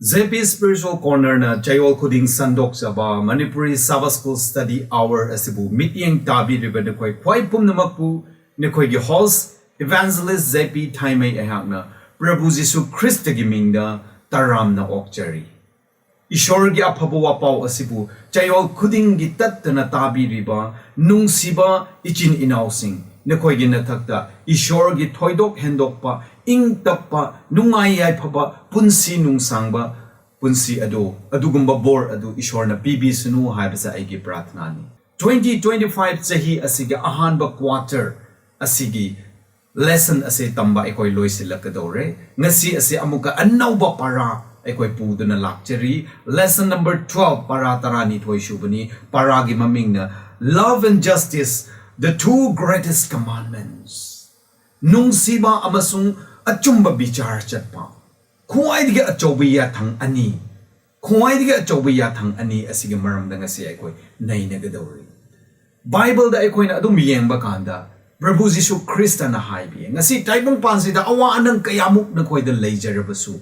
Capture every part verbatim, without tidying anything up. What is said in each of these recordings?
J P Spiritual Corner ꯅ ꯆꯌꯣꯜ ꯈꯨꯗꯤꯡ ꯁꯟꯗꯣꯛꯆꯕ Manipuri Sabbath School Study Hour ꯑꯁꯤꯕꯨ ꯃꯤꯠꯌꯦꯡ ꯇꯥꯕꯤꯔꯤꯕ ꯅꯈꯣꯏ ꯈ꯭ꯋꯥꯏ ꯄꯨꯝꯅꯃꯛꯄꯨ ꯅꯈꯣꯏꯒꯤ host Evangelist J P ꯊꯥꯏꯃꯩ ꯑꯩꯍꯥꯛꯅ ꯄ꯭ꯔꯚꯨ ꯖꯤꯁꯨ ꯈ꯭ꯔꯤꯁꯇꯒꯤ ꯃꯤꯡꯗ ꯇꯔꯥꯝꯅ ꯑꯣꯛꯆꯔꯤ꯫ ꯏꯁꯣꯔꯒꯤ ꯑꯐꯕ ꯋꯥꯄꯥꯎ ꯑꯁꯤꯕꯨ ꯆꯌꯣꯜ ꯈꯨꯗꯤꯡꯒꯤ ꯇꯠꯇꯅ ꯇꯥꯕꯤꯔꯤꯕ ꯅꯨꯡꯁꯤꯕ ꯏꯆꯤꯟ ꯏꯅꯥꯎꯁꯤꯡ, ꯅꯈꯣꯏꯒꯤ ꯅꯊꯛꯇ ꯏꯁꯣꯔꯒꯤ ꯊꯣꯏꯗꯣꯛ ꯍꯦꯟꯗꯣꯛꯄ, ꯏꯪ ꯇꯞꯄ, ꯅꯨꯡꯉꯥꯏ ꯌꯥꯏꯐꯕ, ꯄꯨꯟꯁꯤ ꯅꯨꯡꯁꯥꯡꯕ ꯄꯨꯟꯁꯤ ꯑꯗꯨ, ꯑꯗꯨꯒꯨꯝꯕ ꯕꯣꯔ ꯑꯗꯨ ꯏꯁꯣꯔꯅ ꯄꯤꯕꯤꯁꯅꯨ ꯍꯥꯏꯕꯁꯦ ꯑꯩꯒꯤ ꯄ꯭ꯔꯥꯊꯅꯥꯅꯤ꯫ Twenty twenty-five ꯆꯍꯤ ꯑꯁꯤꯒꯤ ꯑꯍꯥꯟꯕ quarter ꯑꯁꯤꯒꯤ lesson ꯑꯁꯤ ꯇꯝꯕ ꯑꯩꯈꯣꯏ ꯂꯣꯏꯁꯤꯜꯂꯛꯀꯗꯧꯔꯦ꯫ ꯉꯁꯤ ꯑꯁꯤ ꯑꯃꯨꯛꯀ ꯑꯅꯧꯕ ꯄꯔꯥ ꯑꯩꯈꯣꯏ ꯄꯨꯗꯨꯅ ꯂꯥꯛꯆꯔꯤ꯫ Lesson number twelve, ꯄꯔꯥ ꯇꯔꯥꯅꯤꯊꯣꯏ ꯁꯨꯕꯅꯤ꯫ ꯄꯔꯥꯒꯤ ꯃꯃꯤꯡꯅ Love and Justice, the two greatest commandments꯫ ꯅꯨꯡꯁꯤꯕ ꯑꯃꯁꯨꯡ ꯑꯆꯨꯝꯕ ꯕꯤꯆꯥꯔ ꯆꯠꯄ, ꯈ꯭ꯋꯥꯏꯗꯒꯤ ꯑꯆꯧꯕ ꯌꯥꯊꯪ ꯑꯅꯤ, ꯈ꯭ꯋꯥꯏꯗꯒꯤ ꯑꯆꯧꯕ ꯌꯥꯊꯪ ꯑꯅꯤ ꯑꯁꯤꯒꯤ ꯃꯔꯝꯗ ꯉꯁꯤ ꯑꯩꯈꯣꯏ ꯅꯩꯅꯒꯗꯧꯔꯤ꯫ ꯕꯥꯏꯕꯜꯗ ꯑꯩꯈꯣꯏꯅ ꯑꯗꯨꯝ ꯌꯦꯡꯕ ꯀꯥꯟꯗ, ꯄ꯭ꯔꯚꯨ ꯖꯤꯁꯨ ꯈ꯭ꯔꯤꯁꯇꯅ ꯍꯥꯏꯕꯤ, ꯉꯁꯤ ꯇꯥꯏꯕꯪꯄꯥꯟꯁꯤꯗ ꯑꯋꯥ ꯑꯅꯪ ꯀꯌꯥꯃꯨꯛ ꯅꯈꯣꯏꯗ ꯂꯩꯖꯔꯕꯁꯨ,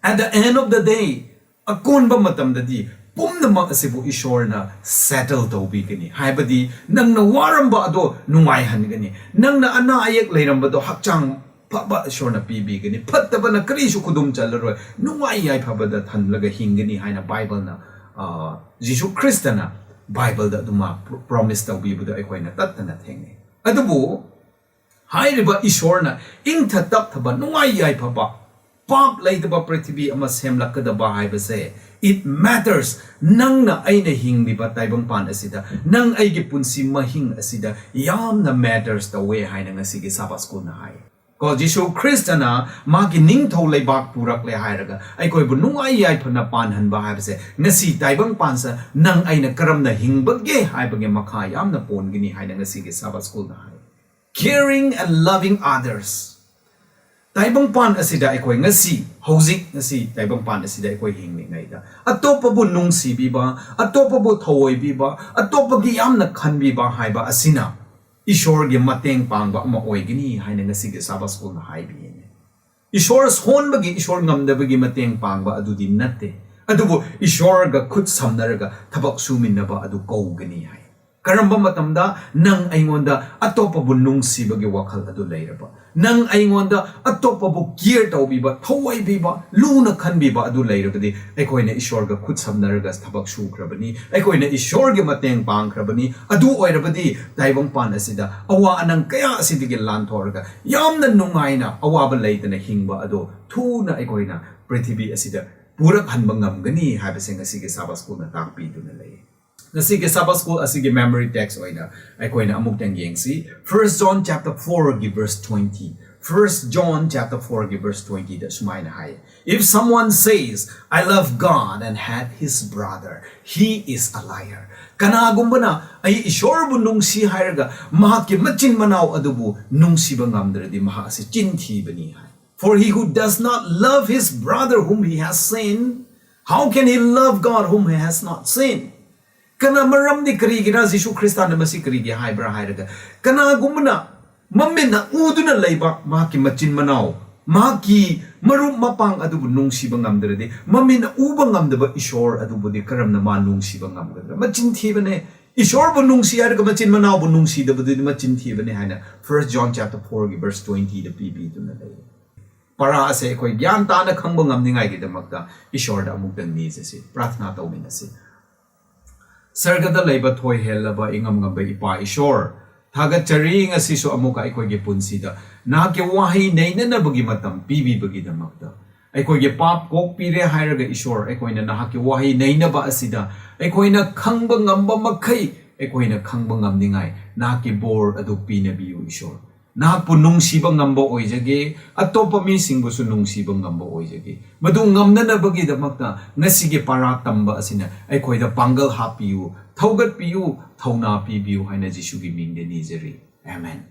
at the end of the day, ꯑꯀꯣꯟꯕ ꯃꯇꯝꯗꯗꯤ ꯄꯨꯝꯅꯃꯛ ꯑꯁꯤꯕꯨ ꯏꯁꯣꯔꯅ settle ꯇꯧꯕꯤꯒꯅꯤ꯫ ꯍꯥꯏꯕꯗꯤ, ꯅꯪꯅ ꯋꯥꯔꯝꯕ ꯑꯗꯣ ꯅꯨꯡꯉꯥꯏꯍꯟꯒꯅꯤ, ꯅꯪꯅ ꯑꯅꯥ ꯑꯌꯦꯛ ꯂꯩꯔꯝꯕꯗꯣ ꯍꯛꯆꯥꯡ ꯐꯕ ꯏꯁꯣꯔꯅ ꯄꯤꯕꯤꯒꯅꯤ, ꯐꯠꯇꯕꯅ ꯀꯔꯤꯁꯨ ꯈꯨꯗꯨꯝ ꯆꯜꯂꯔꯣꯏ, ꯅꯨꯡꯉꯥꯏ ꯌꯥꯏꯐꯕꯗ ꯊꯜꯂꯒ ꯍꯤꯡꯒꯅꯤ ꯍꯥꯏꯅ ꯕꯥꯏꯕꯜꯅ, ꯑ, ꯖꯤꯁꯨ ꯈ꯭ꯔꯤꯁꯇꯅ ꯕꯥꯏꯕꯜꯗ ꯑꯗꯨꯃ promise ꯇꯧꯕꯤꯕꯗꯣ ꯑꯩꯈꯣꯏꯅ ꯇꯠꯇꯅ ꯊꯦꯡꯅꯩ꯫ ꯑꯗꯨꯕꯨ ꯍꯥꯏꯔꯤꯕ ꯏꯁꯣꯔꯅ ꯏꯪꯊ ꯇꯞꯊꯕ, ꯅꯨꯡꯉꯥꯏ ꯌꯥꯏꯐꯕ, ꯄꯥꯞ ꯂꯩꯇꯕ ꯄ꯭ꯔꯤꯊꯤꯕꯤ ꯑꯃ ꯁꯦꯝꯂꯛꯀꯗꯕ ꯍꯥꯏꯕꯁꯦ, it matters꯫ ꯅꯪꯅ ꯑꯩꯅ ꯍꯤꯡꯂꯤꯕ ꯇꯥꯏꯕꯪꯄꯥꯟ ꯑꯁꯤꯗ, ꯅꯪ ꯑꯩꯒꯤ ꯄꯨꯟꯁꯤ ꯃꯍꯤꯡ ꯑꯁꯤꯗ ꯌꯥꯝꯅ matters ꯇꯧꯋꯦ ꯍꯥꯏꯅ ꯉꯁꯤꯒꯤ Sabbath School ꯅ ꯍꯥꯏ꯫ ꯀꯣ, ꯖꯤꯁꯨ ꯈ꯭ꯔꯤꯁꯇꯅ ꯃꯥꯒꯤ ꯅꯤꯡꯊꯧ ꯂꯩꯕꯥꯛ ꯄꯨꯔꯛꯂꯦ ꯍꯥꯏꯔꯒ ꯑꯩꯈꯣꯏꯕꯨ ꯅꯨꯡꯉꯥꯏ ꯌꯥꯏꯐꯅ ꯄꯥꯟꯍꯟꯕ ꯍꯥꯏꯕꯁꯦ, ꯉꯁꯤ ꯇꯥꯏꯕꯪꯄꯥꯟꯁꯤꯗ ꯅꯪ ꯑꯩꯅ ꯀꯔꯝꯅ ꯍꯤꯡꯕꯒꯦ ꯍꯥꯏꯕꯒꯤ ꯃꯈꯥ ꯌꯥꯝꯅ ꯄꯣꯟꯒꯅꯤ ꯍꯥꯏꯅ ꯉꯁꯤꯒꯤ Sabbath School ꯅ ꯍꯥꯏ꯫ Caring and loving others꯫ ꯇꯥꯏꯕꯪꯄꯥꯟ ꯑꯁꯤꯗ ꯑꯩꯈꯣꯏ ꯉꯁꯤ, ꯍꯧꯖꯤꯛ, ꯉꯁꯤ ꯇꯥꯏꯕꯪꯄꯥꯟ ꯑꯁꯤꯗ ꯑꯩꯈꯣꯏ ꯍꯤꯡꯂꯤꯉꯩꯗ ꯑꯇꯣꯞꯄꯕꯨ ꯅꯨꯡꯁꯤꯕꯤꯕ, ꯑꯇꯣꯞꯄꯕꯨ ꯊꯑꯣꯏꯕꯤꯕ, ꯑꯇꯣꯞꯄꯒꯤ ꯌꯥꯝꯅ ꯈꯟꯕꯤꯕ ꯍꯥꯏꯕ ꯑꯁꯤꯅ ꯏꯁꯣꯔꯒꯤ ꯃꯇꯦꯡ ꯄꯥꯡꯕ ꯑꯃ ꯑꯣꯏꯒꯅꯤ ꯍꯥꯏꯅ ꯉꯁꯤꯒꯤ Sabbath School ꯅ ꯍꯥꯏꯕꯤꯌꯦ꯫ ꯏꯁꯣꯔ ꯁꯣꯟꯕꯒꯤ, ꯏꯁꯣꯔ ꯉꯝꯗꯕꯒꯤ ꯃꯇꯦꯡ ꯄꯥꯡꯕ ꯑꯗꯨꯗꯤ ꯅꯠꯇꯦ꯫ ꯑꯗꯨꯕꯨ ꯏꯁꯣꯔꯒ ꯈꯨꯠ ꯁꯝꯅꯔꯒ ꯊꯕꯛ ꯁꯨꯃꯤꯟꯅꯕ ꯑꯗꯨ ꯀꯧꯒꯅꯤ ꯍꯥꯏ꯫ ꯀꯔꯝꯕ ꯃꯇꯝꯗ? ꯅꯪ ꯑꯩꯉꯣꯟꯗ ꯑꯇꯣꯞꯄꯕꯨ ꯅꯨꯡꯁꯤꯕꯒꯤ ꯋꯥꯈꯜ ꯑꯗꯨ ꯂꯩꯔꯕ, ꯅꯪ ꯑꯩꯉꯣꯟꯗ ꯑꯇꯣꯞꯄꯕꯨ care ꯇꯧꯕꯤꯕ, ꯊꯧꯑꯣꯏꯕꯤꯕ, ꯂꯨꯅ ꯈꯟꯕꯤꯕ ꯑꯗꯨ ꯂꯩꯔꯕꯗꯤ, ꯑꯩꯈꯣꯏꯅ ꯏꯁꯣꯔꯒ ꯈꯨꯠ ꯁꯝꯅꯔꯒ ꯊꯕꯛ ꯁꯨꯈ꯭ꯔꯕꯅꯤ, ꯑꯩꯈꯣꯏꯅ ꯏꯁꯣꯔꯒꯤ ꯃꯇꯦꯡ ꯄꯥꯡꯈ꯭ꯔꯕꯅꯤ꯫ ꯑꯗꯨ ꯑꯣꯏꯔꯕꯗꯤ ꯇꯥꯏꯕꯪꯄꯥꯟ ꯑꯁꯤꯗ ꯑꯋꯥ ꯑꯅꯪ ꯀꯌꯥ ꯑꯁꯤꯗꯒꯤ ꯂꯥꯟꯊꯣꯛꯑꯒ ꯌꯥꯝꯅ ꯅꯨꯡꯉꯥꯏꯅ, ꯑꯋꯥꯕ ꯂꯩꯇꯅ ꯍꯤꯡꯕ ꯑꯗꯣ ꯊꯨꯅ ꯑꯩꯈꯣꯏꯅ ꯄ꯭ꯔꯤꯊꯤꯕꯤ ꯑꯁꯤꯗ ꯄꯨꯔꯛꯍꯟꯕ ꯉꯝꯒꯅꯤ ꯍꯥꯏꯕꯁꯦ ꯉꯁꯤꯒꯤ Sabbath Schoolꯅ ꯇꯥꯛꯄꯤꯗꯨꯅ ꯂꯩ꯫ ꯉꯁꯤꯒꯤ Sabbath School ꯑꯁꯤꯒꯤ memory text ꯑꯣꯏꯅ ꯑꯩꯈꯣꯏꯅ ꯑꯃꯨꯛꯇꯪ ꯌꯦꯡꯁꯤ꯫ First John chapter fourꯒꯤ verse twenty꯫ First John chapter fourꯒꯤ verse twentyꯗ ꯁꯨꯃꯥꯏꯅ ꯍꯥꯏ, "If someone says, 'I love God,' and hate his brother, he is a liar." ꯀꯅꯥꯒꯨꯝꯕꯅ "ꯑꯩ ꯏꯁꯣꯔꯕꯨ ꯅꯨꯡꯁꯤ" ꯍꯥꯏꯔꯒ ꯃꯍꯥꯛꯀꯤ ꯃꯆꯤꯟ ꯃꯅꯥꯎ ꯑꯗꯨꯕꯨ ꯅꯨꯡꯁꯤꯕ ꯉꯝꯗ꯭ꯔꯗꯤ, ꯃꯍꯥꯛ ꯑꯁꯤ ꯆꯤꯟ ꯊꯤꯕꯅꯤ ꯍꯥꯏ꯫ "For he who does not love his brother whom he has seen, how can he love God whom he has not seen?" ꯀꯅꯥ, ꯃꯔꯝꯗꯤ ꯀꯔꯤꯒꯤꯔ, ꯖꯤꯁꯨ ꯈ꯭ꯔꯤꯁꯇꯥꯅ ꯃꯁꯤ ꯀꯔꯤꯒꯤ ꯍꯥꯏꯕ꯭ꯔꯥ ꯍꯥꯏꯔꯒ, ꯀꯅꯥꯒꯨꯝꯕꯅ ꯃꯃꯤꯠꯅ ꯎꯗꯨꯅ ꯂꯩꯕ ꯃꯍꯥꯛꯀꯤ ꯃꯆꯤꯟ ꯃꯅꯥꯎ, ꯃꯍꯥꯛꯀꯤ ꯃꯔꯨꯞ ꯃꯄꯥꯡ ꯑꯗꯨꯕꯨ ꯅꯨꯡꯁꯤꯕ ꯉꯝꯗ꯭ꯔꯗꯤ, ꯃꯃꯤꯠꯅ ꯎꯕ ꯉꯝꯗꯕ ꯏꯁꯣꯔ ꯑꯗꯨꯕꯨꯗꯤ ꯀꯔꯝꯅ ꯃꯥ ꯅꯨꯡꯁꯤꯕ ꯉꯝꯒꯗ꯭ꯔꯥ? ꯃꯆꯤꯟ ꯊꯤꯕꯅꯦ꯫ ꯏꯁꯣꯔꯕꯨ ꯅꯨꯡꯁꯤ ꯍꯥꯏꯔꯒ ꯃꯆꯤꯟ ꯃꯅꯥꯎꯕꯨ ꯅꯨꯡꯁꯤꯗꯕꯗꯨꯗꯤ ꯃꯆꯤꯟ ꯊꯤꯕꯅꯦ ꯍꯥꯏꯅ First John chapter fourꯒꯤ verse twentyꯗ ꯄꯤꯕꯤꯗꯨꯅ ꯂꯩ꯫ ꯄꯔꯥ ꯑꯁꯦ ꯑꯩꯈꯣꯏ ꯒ꯭ꯌꯥꯟ ꯇꯥꯅ ꯈꯪꯕ ꯉꯝꯅꯤꯡꯉꯥꯏꯒꯤꯗꯃꯛꯇ ꯏꯁꯣꯔꯗ ꯑꯃꯨꯛꯇꯪ ꯅꯤꯖꯁꯤ, ꯄ꯭ꯔꯥꯊꯅꯥ ꯇꯧꯃꯤꯟꯅꯁꯤ꯫ ꯁꯔꯒꯗ ꯂꯩꯕ ꯊꯣꯏ ꯍꯦꯜꯂꯕ ꯏꯉꯝ ꯉꯝꯕ ꯏꯄꯥ ꯏꯁꯣꯔ, ꯊꯥꯒꯠꯆꯔꯤ ꯉꯁꯤꯁꯨ ꯑꯃꯨꯛꯀ ꯑꯩꯈꯣꯏꯒꯤ ꯄꯨꯟꯁꯤꯗ ꯅꯍꯥꯛꯀꯤ ꯋꯥꯍꯩ ꯅꯩꯅꯅꯕꯒꯤ ꯃꯇꯝ ꯄꯤꯕꯤꯕꯒꯤꯗꯃꯛꯇ꯫ ꯑꯩꯈꯣꯏꯒꯤ ꯄꯥꯞ ꯀꯣꯛꯄꯤꯔꯦ ꯍꯥꯏꯔꯒ ꯏꯁꯣꯔ, ꯑꯩꯈꯣꯏꯅ ꯅꯍꯥꯛꯀꯤ ꯋꯥꯍꯩ ꯅꯩꯅꯕ ꯑꯁꯤꯗ ꯑꯩꯈꯣꯏꯅ ꯈꯪꯕ ꯉꯝꯕ ꯃꯈꯩ ꯑꯩꯈꯣꯏꯅ ꯈꯪꯕ ꯉꯝꯅꯤꯡꯉꯥꯏ ꯅꯍꯥꯛꯀꯤ ꯕꯣꯔ ꯑꯗꯨ ꯄꯤꯅꯕꯤꯌꯨ ꯏꯁꯣꯔ꯫ ꯅꯍꯥꯛꯄꯨ ꯅꯨꯡꯁꯤꯕ ꯉꯝꯕ ꯑꯣꯏꯖꯒꯦ, ꯑꯇꯣꯞꯄ ꯃꯤꯁꯤꯡꯕꯨꯁꯨ ꯅꯨꯡꯁꯤꯕ ꯉꯝꯕ ꯑꯣꯏꯖꯒꯦ꯫ ꯃꯗꯨ ꯉꯝꯅꯅꯕꯒꯤꯗꯃꯛꯇ ꯉꯁꯤꯒꯤ ꯄꯔꯥ ꯇꯝꯕ ꯑꯁꯤꯅ ꯑꯩꯈꯣꯏꯗ ꯄꯥꯡꯒꯜ ꯍꯥꯞꯄꯤꯌꯨ, ꯊꯧꯒꯠꯄꯤꯌꯨ, ꯊꯧꯅꯥ ꯄꯤꯕꯤꯌꯨ ꯍꯥꯏꯅ ꯖꯤꯁꯨꯒꯤ ꯃꯤꯡꯗ ꯅꯤꯖꯔꯤ꯫ Amen.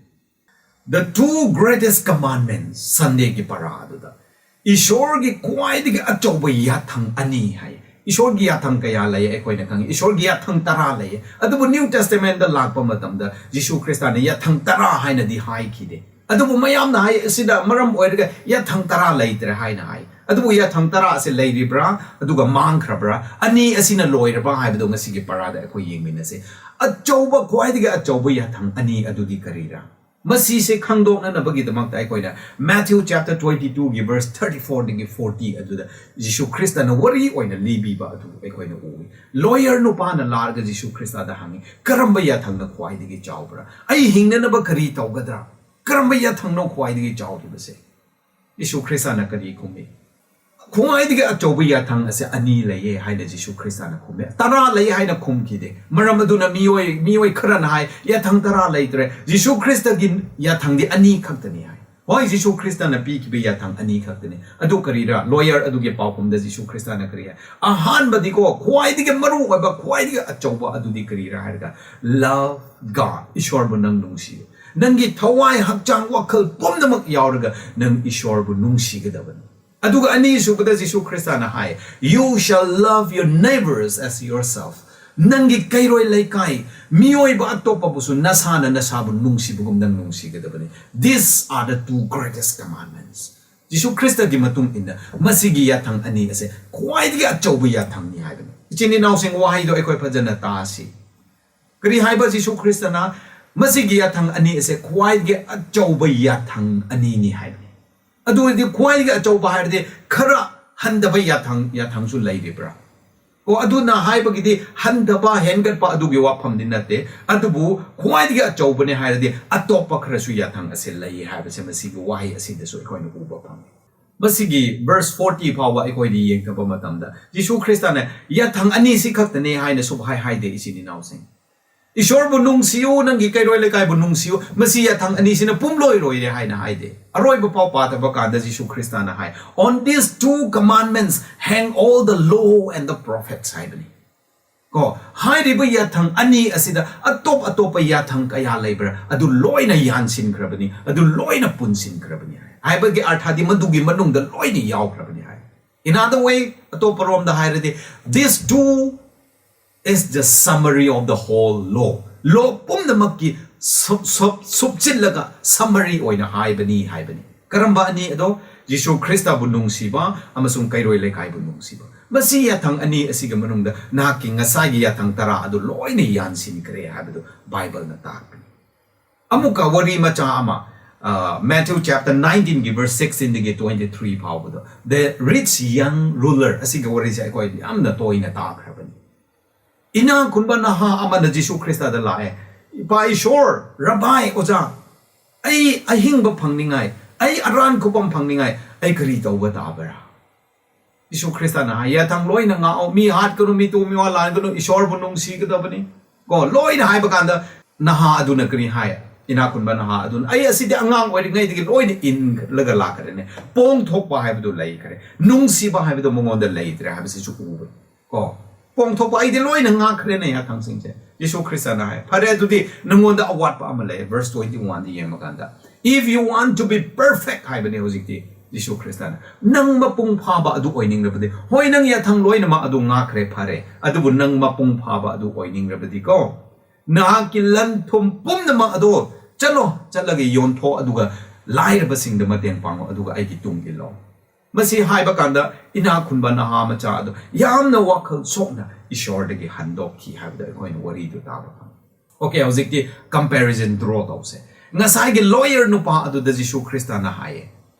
The two greatest commandments, Sundayꯒꯤ ꯄꯔꯥ ꯑꯗꯨꯗ ꯏꯁꯣꯔꯒꯤ ꯈ꯭ꯋꯥꯏꯗꯒꯤ ꯑꯆꯧꯕ ꯌꯥꯊꯪ ꯑꯅꯤ ꯍꯥꯏ꯫ ꯏꯁꯣꯔꯒꯤ ꯌꯥꯊꯪ ꯀꯌꯥ ꯂꯩ ꯑꯩꯈꯣꯏꯅ ꯈꯪꯉꯤ, ꯏꯁꯣꯔꯒꯤ ꯌꯥꯊꯪ ꯇꯔꯥ ꯂꯩ꯫ ꯑꯗꯨꯕꯨ New Testamentꯗ ꯂꯥꯛꯄ ꯃꯇꯝꯗ ꯖꯤꯁꯨ ꯈ꯭ꯔꯤꯁꯇꯅ ꯌꯥꯊꯪ ꯇꯔꯥ ꯍꯥꯏꯅꯗꯤ ꯍꯥꯏꯈꯤꯗꯦ꯫ ꯑꯗꯨꯕꯨ ꯃꯌꯥꯝꯅ ꯍꯥꯏ, ꯑꯁꯤꯗ ꯃꯔꯝ ꯑꯣꯏꯔꯒ ꯌꯥꯊꯪ ꯇꯔꯥ ꯂꯩꯇ꯭ꯔꯦ ꯍꯥꯏꯅ ꯍꯥꯏ꯫ ꯑꯗꯨꯕꯨ ꯌꯥꯊꯪ ꯇꯔꯥ ꯑꯁꯤ ꯂꯩꯔꯤꯕ꯭ꯔꯥ, ꯑꯗꯨꯒ ꯃꯥꯡꯈ꯭ꯔꯕ꯭ꯔꯥ, ꯑꯅꯤ ꯑꯁꯤꯅ ꯂꯣꯏꯔꯕ ꯍꯥꯏꯕꯗꯣ ꯉꯁꯤꯒꯤ ꯄꯔꯥꯗ ꯑꯩꯈꯣꯏ ꯌꯦꯡꯃꯤꯟꯅꯁꯦ꯫ ꯑꯆꯧꯕ, ꯈ꯭ꯋꯥꯏꯗꯒꯤ ꯑꯆꯧꯕ ꯌꯥꯊꯪ ꯑꯅꯤ ꯑꯗꯨꯗꯤ ꯀꯔꯤꯔꯥ? ꯃꯁꯤꯁꯦ ꯈꯪꯗꯣꯛꯅꯅꯕꯒꯤꯗꯃꯛꯇ ꯑꯩꯈꯣꯏꯅ Matthew chapter twenty two ꯒꯤ verse thirty four ꯗꯒꯤ forty ꯑꯗꯨꯗ ꯖꯤꯁꯨ ꯈ꯭ꯔꯤꯁꯇꯅ ꯋꯥꯔꯤ ꯑꯣꯏꯅ ꯂꯤꯕꯤꯕ ꯑꯗꯨ ꯑꯩꯈꯣꯏꯅ ꯎꯏ꯫ Lawyer ꯅꯨꯄꯥꯅ ꯂꯥꯛꯑꯒ ꯖꯤꯁꯨ ꯈ꯭ꯔꯤꯁꯇꯗ ꯍꯪꯉꯤ, "ꯀꯔꯝꯕ ꯌꯥꯊꯪꯅ ꯈ꯭ꯋꯥꯏꯗꯒꯤ ꯆꯥꯎꯕ꯭ꯔꯥ? ꯑꯩ ꯍꯤꯡꯅꯅꯕ ꯀꯔꯤ ꯇꯧꯒꯗ꯭ꯔꯥ? ꯀꯔꯝꯕ ꯌꯥꯊꯪꯅꯣ ꯈ꯭ꯋꯥꯏꯗꯒꯤ ꯆꯥꯎꯔꯤꯕꯁꯦ?" ꯖꯤꯁꯨ ꯈ꯭ꯔꯤꯁꯇꯅ ꯀꯔꯤ ꯈꯨꯝꯃꯤ? "ꯈ꯭ꯋꯥꯏꯗꯒꯤ ꯑꯆꯧꯕ ꯌꯥꯊꯪ ꯑꯁꯦ ꯑꯅꯤ ꯂꯩꯌꯦ" ꯍꯥꯏꯅ ꯖꯤꯁꯨ ꯈ꯭ꯔꯤꯁꯇꯅ ꯈꯨꯝꯃꯦ꯫ "ꯇꯔꯥ ꯂꯩ" ꯍꯥꯏꯅ ꯈꯨꯝꯈꯤꯗꯦ꯫ ꯃꯔꯝ ꯑꯗꯨꯅ ꯃꯤꯑꯣꯏ, ꯃꯤꯑꯣꯏ ꯈꯔꯅ ꯍꯥꯏ, "ꯌꯥꯊꯪ ꯇꯔꯥ ꯂꯩꯇ꯭ꯔꯦ, ꯖꯤꯁꯨ ꯈ꯭ꯔꯤꯁꯇꯒꯤ ꯌꯥꯊꯪꯗꯤ ꯑꯅꯤ ꯈꯛꯇꯅꯤ" ꯍꯥꯏ꯫ ꯍꯣꯏ, ꯖꯤꯁꯨ ꯈ꯭ꯔꯤꯁꯇꯅ ꯄꯤꯈꯤꯕ ꯌꯥꯊꯪ ꯑꯅꯤ ꯈꯛꯇꯅꯤ꯫ ꯑꯗꯨ ꯀꯔꯤꯔꯥ? Lawyer ꯑꯗꯨꯒꯤ ꯄꯥꯎꯈꯨꯝꯗ ꯖꯤꯁꯨ ꯈ꯭ꯔꯤꯁꯇꯅ ꯀꯔꯤ ꯍꯥꯏ? ꯑꯍꯥꯟꯕꯗꯤꯀꯣ, ꯈ꯭ꯋꯥꯏꯗꯒꯤ ꯃꯔꯨ ꯑꯣꯏꯕ, ꯈ꯭ꯋꯥꯏꯗꯒꯤ ꯑꯆꯧꯕ ꯑꯗꯨꯗꯤ ꯀꯔꯤꯔꯥ ꯍꯥꯏꯔꯒ, "Love God", ꯏꯁꯣꯔꯕꯨ ꯅꯪ ꯅꯨꯡꯁꯤꯌꯨ꯫ ꯅꯪꯒꯤ ꯊꯋꯥꯏ, ꯍꯛꯆꯥꯡ, ꯋꯥꯈꯜ ꯄꯨꯝꯅꯃꯛ ꯌꯥꯎꯔꯒ ꯅꯪ ꯏꯁꯣꯔꯕꯨ ꯅꯨꯡꯁꯤꯒꯗꯕꯅꯤ꯫ ꯑꯗꯨꯒ ꯑꯅꯤꯁꯨꯕꯗ ꯖꯤꯁꯨ ꯈ꯭ꯔꯤꯁꯇꯅ ꯍꯥꯏ, "You shall love your neighbors as yourself." ꯅꯪꯒꯤ ꯀꯩꯔꯣꯏ ꯂꯩꯀꯥꯏ, ꯃꯤꯑꯣꯏꯕ ꯑꯇꯣꯞꯄꯕꯨꯁꯨ ꯅꯁꯥꯅ ꯅꯁꯥꯕꯨ ꯅꯨꯡꯁꯤꯕꯒꯨꯝ ꯅꯪ ꯅꯨꯡꯁꯤꯒꯗꯕꯅꯤ꯫ These are the two greatest commandments. ꯖꯤꯁꯨ ꯈ꯭ꯔꯤꯁꯇꯒꯤ ꯃꯇꯨꯡ ꯏꯟꯅ ꯃꯁꯤꯒꯤ ꯌꯥꯊꯪ ꯑꯅꯤ ꯑꯁꯦ ꯈ꯭ꯋꯥꯏꯗꯒꯤ ꯑꯆꯧꯕ ꯌꯥꯊꯪꯅꯤ ꯍꯥꯏꯕꯅꯤ꯫ ꯏꯆꯤꯟ ꯏꯅꯥꯎꯁꯤꯡ, ꯋꯥꯍꯩꯗꯣ ꯑꯩꯈꯣꯏ ꯐꯖꯅ ꯇꯥꯁꯤ꯫ ꯀꯔꯤ ꯍꯥꯏꯕ ꯖꯤꯁꯨ ꯈ꯭ꯔꯤꯁꯇꯅ? ꯃꯁꯤꯒꯤ ꯌꯥꯊꯪ ꯑꯅꯤ ꯑꯁꯦ ꯈ꯭ꯋꯥꯏꯗꯒꯤ ꯑꯆꯧꯕ ꯌꯥꯊꯪ ꯑꯅꯤꯅꯤ ꯍꯥꯏꯕꯅꯤ꯫ ꯑꯗꯨ ꯑꯣꯏꯔꯗꯤ ꯈ꯭ꯋꯥꯏꯗꯒꯤ ꯑꯆꯧꯕ ꯍꯥꯏꯔꯗꯤ ꯈꯔ ꯍꯟꯊꯕ ꯌꯥꯊꯪ, ꯌꯥꯊꯪꯁꯨ ꯂꯩꯔꯤꯕ꯭ꯔꯥ? ꯑꯣ, ꯑꯗꯨꯅ ꯍꯥꯏꯕꯒꯤꯗꯤ ꯍꯟꯊꯕ, ꯍꯦꯟꯒꯠꯄ ꯑꯗꯨꯒꯤ ꯋꯥꯐꯝꯗꯤ ꯅꯠꯇꯦ꯫ ꯑꯗꯨꯕꯨ ꯈ꯭ꯋꯥꯏꯗꯒꯤ ꯑꯆꯧꯕꯅꯦ ꯍꯥꯏꯔꯗꯤ ꯑꯇꯣꯞꯄ ꯈꯔꯁꯨ ꯌꯥꯊꯪ ꯑꯁꯦ ꯂꯩ ꯍꯥꯏꯕꯁꯦ ꯃꯁꯤꯒꯤ ꯋꯥꯍꯩ ꯑꯁꯤꯗꯁꯨ ꯑꯩꯈꯣꯏꯅ ꯎꯕ ꯐꯪꯉꯤ꯫ ꯃꯁꯤꯒꯤ verse forty ꯐꯥꯎꯕ ꯑꯩꯈꯣꯏꯅ ꯌꯦꯡꯊꯕ ꯃꯇꯝꯗ ꯖꯤꯁꯨ ꯈ꯭ꯔꯤꯁꯇꯅ ꯌꯥꯊꯪ ꯑꯅꯤꯁꯤ ꯈꯛꯇꯅꯦ ꯍꯥꯏꯅ ꯁꯨꯛꯍꯥꯏ ꯍꯥꯏꯗꯦ, ꯏꯆꯤꯟ ꯏꯅꯥꯎꯁꯤꯡ꯫ "ꯏꯁꯣꯔꯕꯨ ꯅꯨꯡꯁꯤꯌꯨ, ꯅꯪꯒꯤ ꯀꯩꯔꯣꯏ ꯂꯩꯀꯥꯏꯕꯨ ꯅꯨꯡꯁꯤꯌꯨ", ꯃꯁꯤ ꯌꯥꯊꯪ ꯑꯅꯤꯁꯤꯅ ꯄꯨꯝꯂꯣꯏ ꯂꯣꯏꯔꯦ ꯍꯥꯏꯅ ꯍꯥꯏꯗꯦ꯫ ꯑꯔꯣꯏꯕ ꯐꯥꯎ ꯄꯥꯗꯕ ꯀꯥꯟꯗ ꯖꯤꯁꯨ ꯈ꯭ꯔꯤꯁꯇꯅ ꯍꯥꯏ, "On these two commandments hang all the law and the prophets" ꯍꯥꯏꯕꯅꯤ꯫ ꯀꯣ, ꯍꯥꯏꯔꯤꯕ ꯌꯥꯊꯪ ꯑꯅꯤ ꯑꯁꯤꯗ ꯑꯇꯣꯞ ꯑꯇꯣꯞꯄ ꯌꯥꯊꯪ ꯀꯌꯥ ꯂꯩꯕ꯭ꯔꯥ, ꯑꯗꯨ ꯂꯣꯏꯅ ꯌꯥꯟꯁꯤꯟꯈ꯭ꯔꯕꯅꯤ, ꯑꯗꯨ ꯂꯣꯏꯅ ꯄꯨꯟꯁꯤꯟꯈ꯭ꯔꯕꯅꯤ ꯍꯥꯏ꯫ ꯍꯥꯏꯕꯒꯤ ꯑꯔꯊꯗꯤ ꯃꯗꯨꯒꯤ ꯃꯅꯨꯡꯗ ꯂꯣꯏꯅ ꯌꯥꯎꯈ꯭ꯔꯕꯅꯤ ꯍꯥꯏ꯫ In other way, ꯑꯇꯣꯞꯄ ꯔꯣꯝꯗ ꯍꯥꯏꯔꯗꯤ, "These two is the summary of the whole law." Law ꯄꯨꯝꯅꯃꯛꯀꯤ ꯁꯨꯞ- ꯁꯨꯞ- ꯁꯨꯞꯆꯤꯜꯂꯒ summary ꯑꯣꯏꯅ ꯍꯥꯏꯕꯅꯤ ꯍꯥꯏꯕꯅꯤ꯫ ꯀꯔꯝꯕ ꯑꯅꯤ ꯑꯗꯣ? ꯖꯤꯁꯨ ꯈ꯭ꯔꯤꯁꯇꯕꯨ ꯅꯨꯡꯁꯤꯕ ꯑꯃꯁꯨꯡ ꯀꯩꯔꯣꯏ ꯂꯩꯀꯥꯏꯕꯨ ꯅꯨꯡꯁꯤꯕ꯫ ꯃꯁꯤ ꯌꯥꯊꯪ ꯑꯅꯤ ꯑꯁꯤꯒꯤ ꯃꯅꯨꯡꯗ ꯅꯍꯥꯛꯀꯤ ꯉꯁꯥꯏꯒꯤ ꯌꯥꯊꯪ ꯇꯔꯥ ꯑꯗꯨ ꯂꯣꯏꯅ ꯌꯥꯟꯁꯤꯟꯈ꯭ꯔꯦ ꯍꯥꯏꯕꯗꯨ ꯕꯥꯏꯕꯜꯅ ꯇꯥꯛꯄꯅꯤ꯫ ꯑꯃꯨꯛꯀ ꯋꯥꯔꯤ ꯃꯆꯥ ꯑꯃ, ꯑ, Matthew chapter nineteenꯒꯤ verse sixteenꯗꯒꯤ twenty three ꯐꯥꯎꯕꯗꯣ, the rich young ruler ꯑꯁꯤꯒꯤ ꯋꯥꯔꯤꯁꯦ ꯑꯩꯈꯣꯏ ꯌꯥꯝꯅ ꯇꯣꯏꯅ ꯇꯥꯈ꯭ꯔꯕꯅꯤ꯫ ꯏꯅꯥꯛ ꯈꯨꯟꯕ ꯅꯍꯥ ꯑꯃꯅ ꯖꯤꯁꯨ ꯈ꯭ꯔꯤꯁꯇꯗ ꯂꯥꯛꯑꯦ, "ꯏꯄꯥ ꯏꯁꯣꯔ, ꯔꯕꯥꯏ, ꯑꯣꯖꯥ, ꯑꯩ ꯑꯍꯤꯡꯕ ꯐꯪꯅꯤꯡꯉꯥꯏ, ꯑꯩ ꯑꯔꯥꯟ ꯈꯨꯕꯝ ꯐꯪꯅꯤꯡꯉꯥꯏ ꯑꯩ ꯀꯔꯤ ꯇꯧꯕ ꯇꯥꯕ꯭ꯔꯥ?" ꯖꯤꯁꯨ ꯈ꯭ꯔꯤꯁꯇꯅ ꯍꯥꯏ, "ꯌꯥꯊꯪ ꯂꯣꯏꯅ ꯉꯥꯛꯑꯣ, ꯃꯤ ꯍꯥꯠꯀꯅꯨ, ꯃꯤ ꯇꯨ ꯃꯤ ꯋꯥ ꯂꯥꯟꯒꯅꯨ, ꯏꯁꯣꯔꯕꯨ ꯅꯨꯡꯁꯤꯒꯗꯕꯅꯤ ꯀꯣ, ꯂꯣꯏꯅ" ꯍꯥꯏꯕ ꯀꯥꯟꯗ ꯅꯍꯥ ꯑꯗꯨꯅ ꯀꯔꯤ ꯍꯥꯏ? ꯏꯅꯥꯛ ꯈꯨꯟꯕ ꯅꯍꯥ ꯑꯗꯨꯅ, "ꯑꯩ ꯑꯁꯤꯗꯤ ꯑꯉꯥꯡ ꯑꯣꯏꯔꯤꯉꯩꯗꯒꯤ ꯂꯣꯏꯅ ꯏꯜꯂꯒ ꯂꯥꯛꯈ꯭ꯔꯦꯅꯦ꯫ ꯄꯣꯡꯊꯣꯛꯄ ꯍꯥꯏꯕꯗꯨ ꯂꯩꯈ꯭ꯔꯦ, ꯅꯨꯡꯁꯤꯕ ꯍꯥꯏꯕꯗꯨ ꯃꯉꯣꯟꯗ ꯂꯩꯇ꯭ꯔꯦ" ꯍꯥꯏꯕꯁꯤꯁꯨ ꯎꯕꯅꯤ ꯀꯣ꯫ "ꯄꯣꯡꯊꯣꯛꯄ ꯑꯩꯗꯤ ꯂꯣꯏꯅ ꯉꯥꯛꯈ꯭ꯔꯦꯅꯦ ꯌꯥꯊꯪꯁꯤꯡꯁꯦ"꯫ ꯖꯤꯁꯨ ꯈ꯭ꯔꯤꯁꯇꯅ ꯍꯥꯏ, "ꯐꯔꯦ, ꯑꯗꯨꯗꯤ ꯅꯉꯣꯟꯗ ꯑꯋꯥꯠꯄ ꯑꯃ ꯂꯩ"꯫ Verse twenty oneꯗ ꯌꯦꯡꯕ ꯀꯥꯟꯗ, "If you want to be perfect" ꯍꯥꯏꯕꯅꯤ ꯍꯧꯖꯤꯛꯇꯤ ꯖꯤꯁꯨ ꯈ꯭ꯔꯤꯁꯇꯅ꯫ "ꯅꯪ ꯃꯄꯨꯡ ꯐꯥꯕ ꯑꯗꯨ ꯑꯣꯏꯅꯤꯡꯂꯕꯗꯤ, ꯍꯣꯏ, ꯅꯪ ꯌꯥꯊꯪ ꯂꯣꯏꯅꯃꯛ ꯑꯗꯨ ꯉꯥꯛꯈ꯭ꯔꯦ, ꯐꯔꯦ, ꯑꯗꯨꯕꯨ ꯅꯪ ꯃꯄꯨꯡ ꯐꯥꯕ ꯑꯗꯨ ꯑꯣꯏꯅꯤꯡꯂꯕꯗꯤꯀꯣ, ꯅꯍꯥꯛꯀꯤ ꯂꯟ ꯊꯨꯝ ꯄꯨꯝꯅꯃꯛ ꯑꯗꯣ ꯆꯠꯂꯣ, ꯆꯠꯂꯒ ꯌꯣꯟꯊꯣꯛ, ꯑꯗꯨꯒ ꯂꯥꯏꯔꯕꯁꯤꯡꯗ ꯃꯇꯦꯡ ꯄꯥꯡꯉꯣ, ꯑꯗꯨꯒ ꯑꯩꯒꯤ ꯇꯨꯡ ꯏꯜꯂꯣ"꯫ ꯃꯁꯤ ꯍꯥꯏꯕ ꯀꯥꯟꯗ ꯏꯅꯥꯛ ꯈꯨꯟꯕ ꯅꯍꯥ ꯃꯆꯥ ꯑꯗꯣ ꯌꯥꯝꯅ ꯋꯥꯈꯜ ꯁꯣꯛꯅ ꯏꯁꯣꯔꯗꯒꯤ ꯍꯟꯗꯣꯛꯈꯤ ꯍꯥꯏꯕꯗꯣ ꯑꯩꯈꯣꯏꯅ ꯋꯥꯔꯤꯗꯨ ꯇꯥꯕ ꯐꯪꯉꯤ꯫ Okay, ꯍꯧꯖꯤꯛꯇꯤ comparison draw ꯇꯧꯁꯦ꯫ ꯉꯁꯥꯏꯒꯤ lawyer ꯅꯨꯄꯥ ꯑꯗꯨꯗ ꯖꯤꯁꯨ ꯈ꯭ꯔꯤꯁꯇꯅ ꯍꯥꯏꯌꯦ,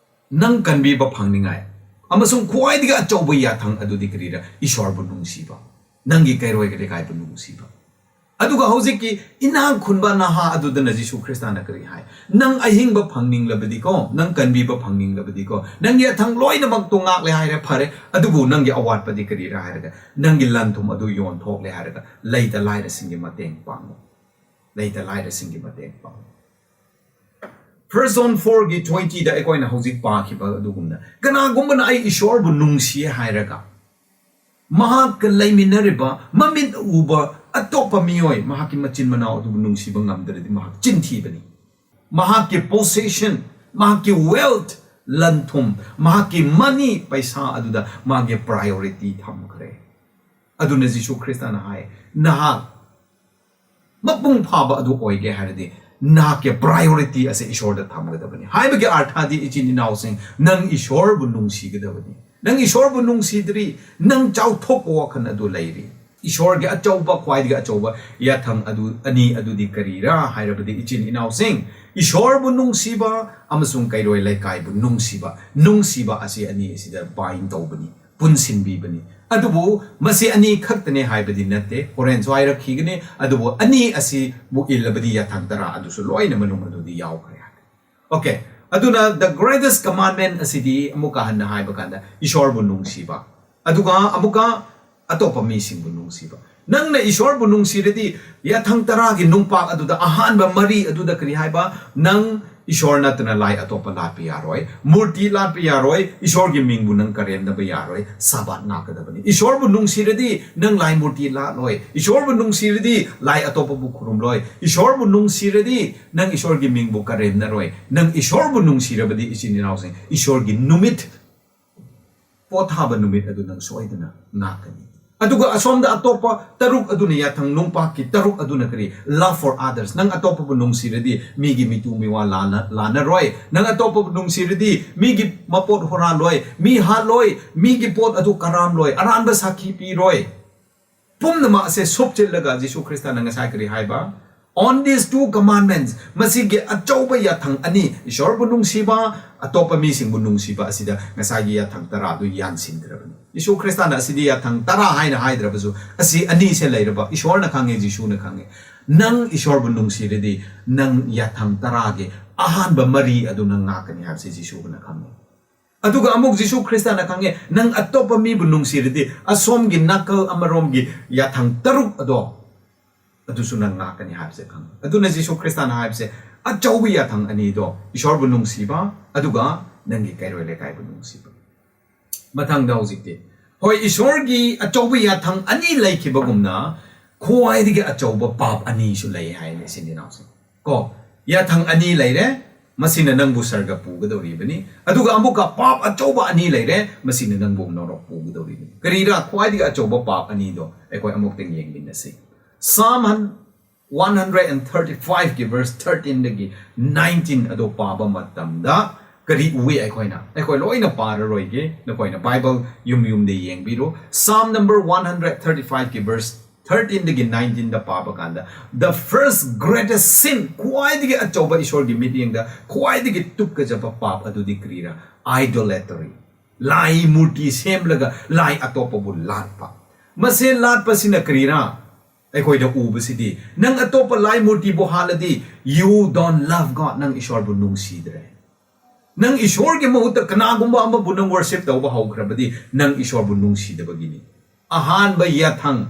"ꯅꯪ ꯀꯟꯕꯤꯕ ꯐꯪꯅꯤꯡꯉꯥꯏ ꯑꯃꯁꯨꯡ ꯈ꯭ꯋꯥꯏꯗꯒꯤ ꯑꯆꯧꯕ ꯌꯥꯊꯪ ꯑꯗꯨꯗꯤ ꯀꯔꯤꯔ? ꯏꯁꯣꯔꯕꯨ ꯅꯨꯡꯁꯤꯕ, ꯅꯪꯒꯤ ꯀꯩꯔꯣꯏ ꯂꯩꯀꯥꯏꯕꯨ ꯅꯨꯡꯁꯤꯕ"꯫ ꯑꯗꯨꯒ ꯍꯧꯖꯤꯛꯀꯤ ꯏꯅꯥꯛ ꯈꯨꯟꯕ ꯅꯍꯥ ꯑꯗꯨꯗꯅ ꯖꯤꯁꯨ ꯈ꯭ꯔꯤꯁꯇꯅ ꯀꯔꯤ ꯍꯥꯏ? "ꯅꯪ ꯑꯍꯤꯡꯕ ꯐꯪꯅꯤꯡꯂꯕꯗꯤꯀꯣ, ꯅꯪ ꯀꯟꯕꯤꯕ ꯐꯪꯅꯤꯡꯂꯕꯗꯤꯀꯣ, ꯅꯪꯒꯤ ꯌꯥꯊꯪ ꯂꯣꯏꯅꯃꯛꯇꯣ ꯉꯥꯛꯂꯦ ꯍꯥꯏꯔꯦ, ꯐꯔꯦ, ꯑꯗꯨꯕꯨ ꯅꯪꯒꯤ ꯑꯋꯥꯠꯄꯗꯤ ꯀꯔꯤꯔ ꯍꯥꯏꯔꯒ, ꯅꯪꯒꯤ ꯂꯟ ꯊꯨꯝ ꯑꯗꯨ ꯌꯣꯟꯊꯣꯛꯂꯦ ꯍꯥꯏꯔꯒ ꯂꯩꯇ ꯂꯥꯏꯔꯁꯤꯡꯒꯤ ꯃꯇꯦꯡ ꯄꯥꯡꯉꯨ, ꯂꯩꯇ ꯂꯥꯏꯔꯁꯤꯡꯒꯤ ꯃꯇꯦꯡ ꯄꯥꯡꯉꯨ"꯫ First John fourꯒꯤ twentyꯗ ꯑꯩꯈꯣꯏꯅ ꯍꯧꯖꯤꯛ ꯄꯥꯈꯤꯕ ꯑꯗꯨꯒꯨꯝꯅ, ꯀꯅꯥꯒꯨꯝꯕꯅ "ꯑꯩ ꯏꯁꯣꯔꯕꯨ ꯅꯨꯡꯁꯤꯌꯦ" ꯍꯥꯏꯔꯒ ꯃꯍꯥꯛꯀ ꯂꯩꯃꯤꯟꯅꯔꯤꯕ ꯃꯃꯤꯠ ꯎꯕ ꯑꯇꯣꯞꯄ ꯃꯤꯑꯣꯏ, ꯃꯍꯥꯛꯀꯤ ꯃꯆꯤꯟ ꯃꯅꯥꯎ ꯑꯗꯨꯕꯨ ꯅꯨꯡꯁꯤꯕ ꯉꯝꯗ꯭ꯔꯗꯤ ꯃꯍꯥꯛ ꯆꯤꯟ ꯊꯤꯕꯅꯤ꯫ ꯃꯍꯥꯛꯀꯤ possession, ꯃꯍꯥꯛꯀꯤ wealth, ꯂꯟ ꯊꯨꯝ, ꯃꯍꯥꯛꯀꯤ money, ꯄꯩꯁꯥ ꯑꯗꯨꯗ ꯃꯥꯒꯤ priority ꯊꯝꯈ꯭ꯔꯦ꯫ ꯑꯗꯨꯅ ꯖꯤꯁꯨ ꯈ꯭ꯔꯤꯁꯇꯅ ꯍꯥꯏ, ꯅꯍꯥꯛ ꯃꯄꯨꯡ ꯐꯥꯕ ꯑꯗꯨ ꯑꯣꯏꯒꯦ ꯍꯥꯏꯔꯗꯤ ꯅꯍꯥꯛꯀꯤ ꯄ꯭ꯔꯥꯏꯌꯣꯔꯤꯇꯤ ꯑꯁꯦ ꯏꯁꯣꯔꯗ ꯊꯝꯒꯗꯕꯅꯤ꯫ ꯍꯥꯏꯕꯒꯤ ꯑꯔꯊꯗꯤ, ꯏꯆꯤꯟ ꯏꯅꯥꯎꯁꯤꯡ, ꯅꯪ ꯏꯁꯣꯔꯕꯨ ꯅꯨꯡꯁꯤꯒꯗꯕꯅꯤ꯫ ꯅꯪ ꯏꯁꯣꯔꯕꯨ ꯅꯨꯡꯁꯤꯗ꯭ꯔꯤ, ꯅꯪ ꯆꯥꯎꯊꯣꯛꯄ ꯋꯥꯈꯜ ꯑꯗꯨ ꯂꯩꯔꯤ꯫ ꯏꯁꯣꯔꯒꯤ ꯑꯆꯧꯕ, ꯈ꯭ꯋꯥꯏꯗꯒꯤ ꯑꯆꯧꯕ ꯌꯥꯊꯪ ꯑꯗꯨ, ꯑꯅꯤ ꯑꯗꯨꯗꯤ ꯀꯔꯤꯔꯥ ꯍꯥꯏꯔꯕꯗꯤ, ꯏꯆꯤꯟ ꯏꯅꯥꯎꯁꯤꯡ, ꯏꯁꯣꯔꯕꯨ ꯅꯨꯡꯁꯤꯕ ꯑꯃꯁꯨꯡ ꯀꯩꯔꯣꯏ ꯂꯩꯀꯥꯏꯕꯨ ꯅꯨꯡꯁꯤꯕ, ꯅꯨꯡꯁꯤꯕ ꯑꯁꯤ ꯑꯅꯤ ꯑꯁꯤꯗ ꯕꯥꯏꯟ ꯇꯧꯕꯅꯤ, ꯄꯨꯟꯁꯤꯟꯕꯤꯕꯅꯤ꯫ ꯑꯗꯨꯕꯨ ꯃꯁꯤ ꯑꯅꯤ ꯈꯛꯇꯅꯦ ꯍꯥꯏꯕꯗꯤ ꯅꯠꯇꯦ, ꯍꯣꯔꯦꯟꯁꯨ ꯍꯥꯏꯔꯛꯈꯤꯒꯅꯤ꯫ ꯑꯗꯨꯕꯨ ꯑꯅꯤ ꯑꯁꯤꯕꯨ ꯏꯜꯂꯕꯗꯤ ꯌꯥꯊꯪ ꯇꯔꯥ ꯑꯗꯨꯁꯨ ꯂꯣꯏꯅ ꯃꯅꯨꯡ ꯑꯗꯨꯗꯤ ꯌꯥꯎꯈ꯭ꯔꯦ꯫ ꯑꯣꯀꯦ, ꯑꯗꯨꯅ the greatest commandment ꯑꯁꯤꯗꯤ ꯑꯃꯨꯛꯀ ꯍꯟꯅ ꯍꯥꯏꯕ ꯀꯥꯟꯗ ꯏꯁꯣꯔꯕꯨ ꯅꯨꯡꯁꯤꯕ, ꯑꯗꯨꯒ ꯑꯃꯨꯛꯀ ꯑꯇꯣꯞꯄ ꯃꯤꯁꯤꯡꯕꯨ ꯅꯨꯡꯁꯤꯕ꯫ ꯅꯪꯅ ꯏꯁꯣꯔꯕꯨ ꯅꯨꯡꯁꯤꯔꯗꯤ, ꯌꯥꯊꯪ ꯇꯔꯥꯒꯤ ꯅꯨꯡꯄꯥꯛ ꯑꯗꯨꯗ ꯑꯍꯥꯟꯕ ꯃꯔꯤ ꯑꯗꯨꯗ ꯀꯔꯤ ꯍꯥꯏꯕ? ꯅꯪ ꯏꯁꯣꯔ ꯅꯠꯇꯅ ꯂꯥꯏ ꯑꯇꯣꯞꯄ ꯂꯥꯠꯄ ꯌꯥꯔꯣꯏ, ꯃꯨꯔꯇꯤ ꯂꯥꯠꯄ ꯌꯥꯔꯣꯏ, ꯏꯁꯣꯔꯒꯤ ꯃꯤꯡꯕꯨ ꯅꯪ ꯀꯔꯦꯝꯅꯕ ꯌꯥꯔꯣꯏ, ꯁꯥꯕꯥꯠ ꯉꯥꯛꯀꯗꯕꯅꯤ꯫ ꯏꯁꯣꯔꯕꯨ ꯅꯨꯡꯁꯤꯔꯗꯤ ꯅꯪ ꯂꯥꯏ ꯃꯨꯔꯇꯤ ꯂꯥꯠꯂꯣꯏ, ꯏꯁꯣꯔꯕꯨ ꯅꯨꯡꯁꯤꯔꯗꯤ ꯂꯥꯏ ꯑꯇꯣꯞꯄꯕꯨ ꯈꯨꯔꯨꯝꯂꯣꯏ, ꯏꯁꯣꯔꯕꯨ ꯅꯨꯡꯁꯤꯔꯗꯤ ꯅꯪ ꯏꯁꯣꯔꯒꯤ ꯃꯤꯡꯕꯨ ꯀꯔꯦꯝꯅꯔꯣꯏ꯫ ꯅꯪ ꯏꯁꯣꯔꯕꯨ ꯅꯨꯡꯁꯤꯔꯕꯗꯤ, ꯏꯆꯤꯟ ꯏꯅꯥꯎꯁꯤꯡ, ꯏꯁꯣꯔꯒꯤ ꯅꯨꯃꯤꯠ, ꯄꯣꯊꯥꯕ ꯅꯨꯃꯤꯠ ꯑꯗꯨ ꯅꯪ ꯁꯣꯏꯗꯅ ꯉꯥꯛꯀꯅꯤ꯫ ꯑꯗꯨꯒ ꯑꯁꯣꯝꯗ ꯑꯇꯣꯞꯄ ꯇꯔꯨꯛ ꯑꯗꯨꯅ, ꯌꯥꯊꯪ ꯅꯨꯡꯄꯥꯛꯀꯤ ꯇꯔꯨꯛ ꯑꯗꯨꯅ ꯀꯔꯤ? Love for others꯫ ꯅꯪ ꯑꯇꯣꯞꯄꯕꯨ ꯅꯨꯡꯁꯤꯔꯗꯤ ꯃꯤꯒꯤ ꯃꯤꯇꯨ ꯃꯤꯋꯥ ꯂꯥꯟꯅ-, ꯂꯥꯟꯅꯔꯣꯏ꯫ ꯅꯪ ꯑꯇꯣꯞꯄꯕꯨ ꯅꯨꯡꯁꯤꯔꯗꯤ ꯃꯤꯒꯤ ꯃꯄꯣꯠ ꯍꯨꯔꯥꯜꯂꯣꯏ, ꯃꯤ ꯍꯥꯠꯂꯣꯏ, ꯃꯤꯒꯤ ꯄꯣꯠ ꯑꯗꯨ ꯀꯔꯥꯝꯂꯣꯏ, ꯑꯔꯥꯟꯕ ꯁꯥꯈꯤ ꯄꯤꯔꯣꯏ꯫ ꯄꯨꯝꯅꯃꯛ ꯑꯁꯦ ꯁꯨꯞꯆꯤꯜꯂꯒ ꯖꯤꯁꯨ ꯈ꯭ꯔꯤꯁꯇꯅ ꯉꯁꯥꯏ ꯀꯔꯤ ꯍꯥꯏꯕ? On these two commandments, ꯃꯁꯤꯒꯤ ꯑꯆꯧꯕ ꯌꯥꯊꯪ ꯑꯅꯤ, ꯏꯁꯣꯔꯕꯨ ꯅꯨꯡꯁꯤꯕ, ꯑꯇꯣꯞꯄ ꯃꯤꯁꯤꯡꯕꯨ ꯅꯨꯡꯁꯤꯕ ꯑꯁꯤꯗ ꯉꯁꯥꯏꯒꯤ ꯌꯥꯊꯪ ꯇꯔꯥꯗꯨ ꯌꯥꯟꯁꯤꯟꯈ꯭ꯔꯕꯅꯤ꯫ ꯖꯤꯁꯨ ꯈ꯭ꯔꯤꯁꯇꯅ ꯑꯁꯤꯗꯤ ꯌꯥꯊꯪ ꯇꯔꯥ ꯍꯥꯏꯅ ꯍꯥꯏꯗ꯭ꯔꯕꯁꯨ, ꯑꯁꯤ ꯑꯅꯤꯁꯦ ꯂꯩꯔꯕ ꯏꯁꯣꯔꯅ ꯈꯪꯉꯦ, ꯖꯤꯁꯨꯅ ꯈꯪꯉꯦ꯫ ꯅꯪ ꯏꯁꯣꯔꯕꯨ ꯅꯨꯡꯁꯤꯔꯗꯤ ꯅꯪ ꯌꯥꯊꯪ ꯇꯔꯥꯒꯤ ꯑꯍꯥꯟꯕ ꯃꯔꯤ ꯑꯗꯨ ꯅꯪ ꯉꯥꯛꯀꯅꯤ ꯍꯥꯏꯕꯁꯤ ꯖꯤꯁꯨꯅ ꯈꯪꯉꯦ꯫ ꯑꯗꯨꯒ ꯑꯃꯨꯛ ꯖꯤꯁꯨ ꯈ꯭ꯔꯤꯁꯇꯅ ꯈꯪꯉꯦ, ꯅꯪ ꯑꯇꯣꯞꯄ ꯃꯤꯕꯨ ꯅꯨꯡꯁꯤꯔꯗꯤ, ꯑꯁꯣꯝꯒꯤ ꯅꯥꯀꯜ ꯑꯃꯔꯣꯝꯒꯤ ꯌꯥꯊꯪ ꯇꯔꯨꯛ ꯑꯗꯣ, ꯑꯗꯨꯁꯨ ꯅꯪ ꯉꯥꯛꯀꯅꯤ ꯍꯥꯏꯕꯁꯦ ꯈꯪꯉꯦ꯫ ꯑꯗꯨꯅ ꯖꯤꯁꯨ ꯈ꯭ꯔꯤꯁꯇꯅ ꯍꯥꯏꯕꯁꯦ, ꯑꯆꯧꯕ ꯌꯥꯊꯪ ꯑꯅꯤꯗꯣ, ꯏꯁꯣꯔꯕꯨ ꯅꯨꯡꯁꯤꯕ, ꯑꯗꯨꯒ ꯅꯪꯒꯤ ꯀꯩꯔꯣꯏ ꯂꯩꯀꯥꯏꯕꯨ ꯅꯨꯡꯁꯤꯕ꯫ ꯃꯊꯪꯗ ꯍꯧꯖꯤꯛꯇꯤ, ꯍꯣꯏ, ꯏꯁꯣꯔꯒꯤ ꯑꯆꯧꯕ ꯌꯥꯊꯪ ꯑꯅꯤ ꯂꯩꯈꯤꯕꯒꯨꯝꯅ, ꯈ꯭ꯋꯥꯏꯗꯒꯤ ꯑꯆꯧꯕ ꯄꯥꯞ ꯑꯅꯤꯁꯨ ꯂꯩ ꯍꯥꯏꯅ, ꯏꯆꯤꯟ ꯏꯅꯥꯎꯁꯤꯡ꯫ ꯀꯣ, ꯌꯥꯊꯪ ꯑꯅꯤ ꯂꯩꯔꯦ, ꯃꯁꯤꯅ ꯅꯪꯕꯨ ꯁꯔꯒ ꯄꯨꯒꯗꯧꯔꯤꯕꯅꯤ꯫ ꯑꯗꯨꯒ ꯑꯃꯨꯛꯀ ꯄꯥꯞ ꯑꯆꯧꯕ ꯑꯅꯤ ꯂꯩꯔꯦ, ꯃꯁꯤꯅ ꯅꯪꯕꯨ ꯅꯔꯣꯛ ꯄꯨꯒꯗꯧꯔꯤꯕꯅꯤ꯫ ꯀꯔꯤꯔꯥ ꯈ꯭ꯋꯥꯏꯗꯒꯤ ꯑꯆꯧꯕ ꯄꯥꯞ ꯑꯅꯤꯗꯣ? ꯑꯩꯈꯣꯏ ꯑꯃꯨꯛꯇꯪ ꯌꯦꯡꯃꯤꯟꯅꯁꯤ꯫ Psalm one hundred and thirty-five ꯒꯤ verse thirteen ꯗꯒꯤ nineteen ꯑꯗꯣ ꯄꯥꯕ ꯃꯇꯝꯗ ꯀꯔꯤ ꯎꯏ ꯑꯩꯈꯣꯏꯅ? ꯑꯩꯈꯣꯏ ꯂꯣꯏꯅ ꯄꯥꯔꯔꯣꯏꯒꯦ, ꯅꯈꯣꯏꯅ Bible ꯌꯨꯝ ꯌꯨꯝꯗ ꯌꯦꯡꯕꯤꯔꯣ꯫ Psalm number one hundred thirty-five ꯒꯤ verse thirteen ꯗꯒꯤ nineteen ꯗ ꯄꯥꯕ ꯀꯥꯟꯗ, the first greatest sin, ꯈ꯭ꯋꯥꯏꯗꯒꯤ ꯑꯆꯧꯕ ꯏꯁꯣꯔꯒꯤ ꯃꯤꯠꯌꯦꯡꯗ ꯈ꯭ꯋꯥꯏꯗꯒꯤ ꯇꯨꯀꯠꯆꯕ ꯄꯥꯞ ꯑꯗꯨꯗꯤ ꯀꯔꯤꯔꯥ? Idolatry꯫ ꯂꯥꯏ ꯃꯨꯔꯇꯤ ꯁꯦꯝꯂꯒ ꯂꯥꯏ ꯑꯇꯣꯞꯄꯕꯨ ꯂꯥꯠꯄ꯫ ꯃꯁꯦ ꯂꯥꯠꯄꯁꯤꯅ ꯀꯔꯤꯔꯥ? ꯑꯩꯈꯣꯏꯗ ꯎꯕꯁꯤꯗꯤ, ꯅꯪ ꯑꯇꯣꯞꯄ ꯂꯥꯏ ꯃꯨꯔꯇꯤꯕꯨ ꯍꯥꯠꯂꯗꯤ, you don't love God, ꯅꯪ ꯏꯁꯣꯔꯕꯨ ꯅꯨꯡꯁꯤꯗ꯭ꯔꯦ꯫ ꯅꯪ ꯏꯁꯣꯔꯒꯤ ꯃꯍꯨꯠꯇ ꯀꯅꯥꯒꯨꯝꯕ ꯑꯃꯕꯨ ꯅꯪ worship ꯇꯧꯕ ꯍꯧꯈ꯭ꯔꯕꯗꯤ, ꯅꯪ ꯏꯁꯣꯔꯕꯨ ꯅꯨꯡꯁꯤꯗꯕꯒꯤꯅꯤ꯫ ꯑꯍꯥꯟꯕ ꯌꯥꯊꯪ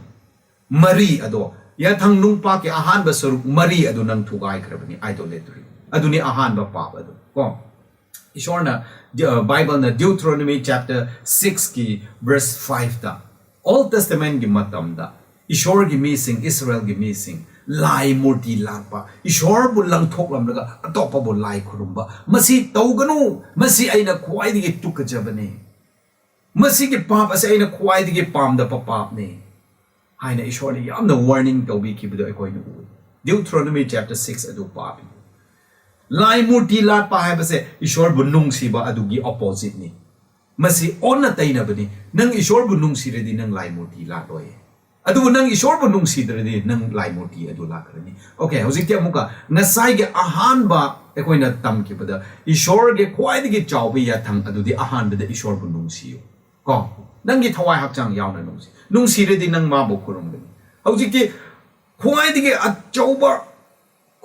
ꯃꯔꯤ ꯑꯗꯣ, ꯌꯥꯊꯪ ꯅꯨꯡꯄꯥꯛꯀꯤ ꯑꯍꯥꯟꯕ ꯁꯔꯨꯛ ꯃꯔꯤ ꯑꯗꯨ ꯅꯪ ꯊꯨꯒꯥꯏꯈ꯭ꯔꯕꯅꯤ, idolatry꯫ ꯑꯗꯨꯅꯤ ꯑꯍꯥꯟꯕ ꯄꯥꯞ ꯑꯗꯨ, ꯀꯣ꯫ ꯏꯁꯣꯔꯅ, ꯗ-, Bible ꯅ Deuteronomy chapter six ꯀꯤ verse five ꯇ, Old Testament ꯀꯤ ꯃꯇꯝꯗ ꯏꯁꯣꯔꯒꯤ ꯃꯤꯁꯤꯡ, ꯏꯁꯔꯥꯌꯦꯜꯒꯤ ꯃꯤꯁꯤꯡ ꯂꯥꯏ ꯃꯨꯔꯇꯤ ꯂꯥꯠꯄ, ꯏꯁꯣꯔꯕꯨ ꯂꯪꯊꯣꯛꯂꯝꯂꯒ ꯑꯇꯣꯞꯄꯕꯨ ꯂꯥꯏ ꯈꯨꯔꯨꯝꯕ, ꯃꯁꯤ ꯇꯧꯒꯅꯨ, ꯃꯁꯤ ꯑꯩꯅ ꯈ꯭ꯋꯥꯏꯗꯒꯤ ꯇꯨꯀꯠꯆꯕꯅꯤ, ꯃꯁꯤꯒꯤ ꯄꯥꯞ ꯑꯁꯤ ꯑꯩꯅ ꯈ꯭ꯋꯥꯏꯗꯒꯤ ꯄꯥꯝꯗꯕ ꯄꯥꯞꯅꯤ ꯍꯥꯏꯅ ꯏꯁꯣꯔꯅ ꯌꯥꯝꯅ warning ꯇꯧꯕꯤꯈꯤꯕꯗꯣ ꯑꯩꯈꯣꯏꯅ ꯎꯏ꯫ Deuteronomy chapter six ꯑꯗꯨ ꯄꯥꯕꯤꯌꯨ꯫ ꯂꯥꯏ ꯃꯨꯔꯇꯤ ꯂꯥꯠꯄ ꯍꯥꯏꯕꯁꯦ ꯏꯁꯣꯔꯕꯨ ꯅꯨꯡꯁꯤꯕ ꯑꯗꯨꯒꯤ opposite ꯅꯤ꯫ ꯃꯁꯤ ꯑꯣꯟꯅ ꯇꯩꯅꯕꯅꯤ꯫ ꯅꯪ ꯏꯁꯣꯔꯕꯨ ꯅꯨꯡꯁꯤꯔꯗꯤ ꯅꯪ ꯂꯥꯏ ꯃꯨꯔꯇꯤ ꯂꯥꯠꯂꯣꯏ꯫ ꯑꯗꯨꯕꯨ ꯅꯪ ꯏꯁꯣꯔꯕꯨ ꯅꯨꯡꯁꯤꯗ꯭ꯔꯗꯤ ꯅꯪ ꯂꯥꯏ ꯃꯨꯔꯇꯤ ꯑꯗꯨ ꯂꯥꯠꯈ꯭ꯔꯅꯤ꯫ Okay, ꯍꯧꯖꯤꯛꯇꯤ ꯑꯃꯨꯛꯀ ꯉꯁꯥꯏꯒꯤ ꯑꯍꯥꯟꯕ ꯑꯩꯈꯣꯏꯅ ꯇꯝꯈꯤꯕꯗ ꯏꯁꯣꯔꯒꯤ ꯈ꯭ꯋꯥꯏꯗꯒꯤ ꯆꯥꯎꯕ ꯌꯥꯊꯪ ꯑꯗꯨꯗꯤ ꯑꯍꯥꯟꯕꯗ ꯏꯁꯣꯔꯕꯨ ꯅꯨꯡꯁꯤꯌꯨ꯫ ꯀꯣ, ꯅꯪꯒꯤ ꯊꯋꯥꯏ ꯍꯛꯆꯥꯡ ꯌꯥꯎꯅ ꯅꯨꯡꯁꯤ꯫ ꯅꯨꯡꯁꯤꯔꯗꯤ ꯅꯪ ꯃꯥꯕꯨ ꯈꯨꯔꯨꯝꯒꯅꯤ꯫ ꯍꯧꯖꯤꯛꯇꯤ ꯈ꯭ꯋꯥꯏꯗꯒꯤ ꯑꯆꯧꯕ,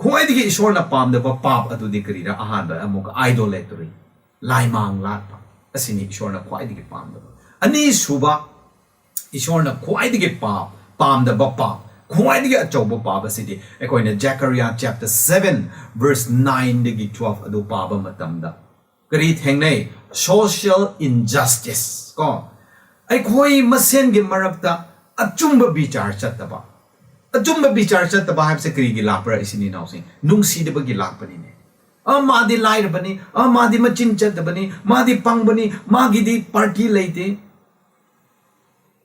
ꯈ꯭ꯋꯥꯏꯗꯒꯤ ꯏꯁꯣꯔꯅ ꯄꯥꯝꯗꯕ ꯄꯥꯞ ꯑꯗꯨꯗꯤ ꯀꯔꯤꯔꯥ? ꯑꯍꯥꯟꯕ ꯑꯃꯨꯛꯀ idolatry, ꯂꯥꯏꯃꯥꯡ ꯂꯥꯠꯄ꯫ ꯑꯁꯤꯅꯤ ꯏꯁꯣꯔꯅ ꯈ꯭ꯋꯥꯏꯗꯒꯤ ꯄꯥꯝꯗꯕ꯫ ꯑꯅꯤꯁꯨꯕ, ꯏꯁꯣꯔꯅ ꯈ꯭ꯋꯥꯏꯗꯒꯤ ꯄꯥꯞ, ꯄꯥꯝꯗꯕ ꯄꯥꯞ, ꯈ꯭ꯋꯥꯏꯗꯒꯤ ꯑꯆꯧꯕ ꯄꯥꯞ ꯑꯁꯤꯗꯤ ꯑꯩꯈꯣꯏꯅ Zechariah chapter seven verse nine ꯗꯒꯤ twelve ꯑꯗꯨ ꯄꯥꯕ ꯃꯇꯝꯗ ꯀꯔꯤ ꯊꯦꯡꯅꯩ? Social injustice, ꯀꯣ꯫ ꯑꯩꯈꯣꯏ ꯃꯁꯦꯟꯒꯤ ꯃꯔꯛꯇ ꯑꯆꯨꯝꯕ ꯕꯤꯆꯥꯔ ꯆꯠꯇꯕ꯫ ꯑꯆꯨꯝꯕ ꯕꯤꯆꯥꯔ ꯆꯠꯇꯕ ꯍꯥꯏꯕꯁꯦ ꯀꯔꯤꯒꯤ ꯂꯥꯛꯄ꯭ꯔꯥ, ꯏꯆꯤꯟ ꯏꯅꯥꯎꯁꯤꯡ? ꯅꯨꯡꯁꯤꯗꯕꯒꯤ ꯂꯥꯛꯄꯅꯤꯅꯦ꯫ ꯑ, ꯃꯥꯗꯤ ꯂꯥꯏꯔꯕꯅꯤ, ꯑ, ꯃꯥꯗꯤ ꯃꯆꯤꯟ ꯆꯠꯇꯕꯅꯤ, ꯃꯥꯗꯤ ꯄꯪꯕꯅꯤ, ꯃꯥꯒꯤꯗꯤ party ꯂꯩꯇꯦ꯫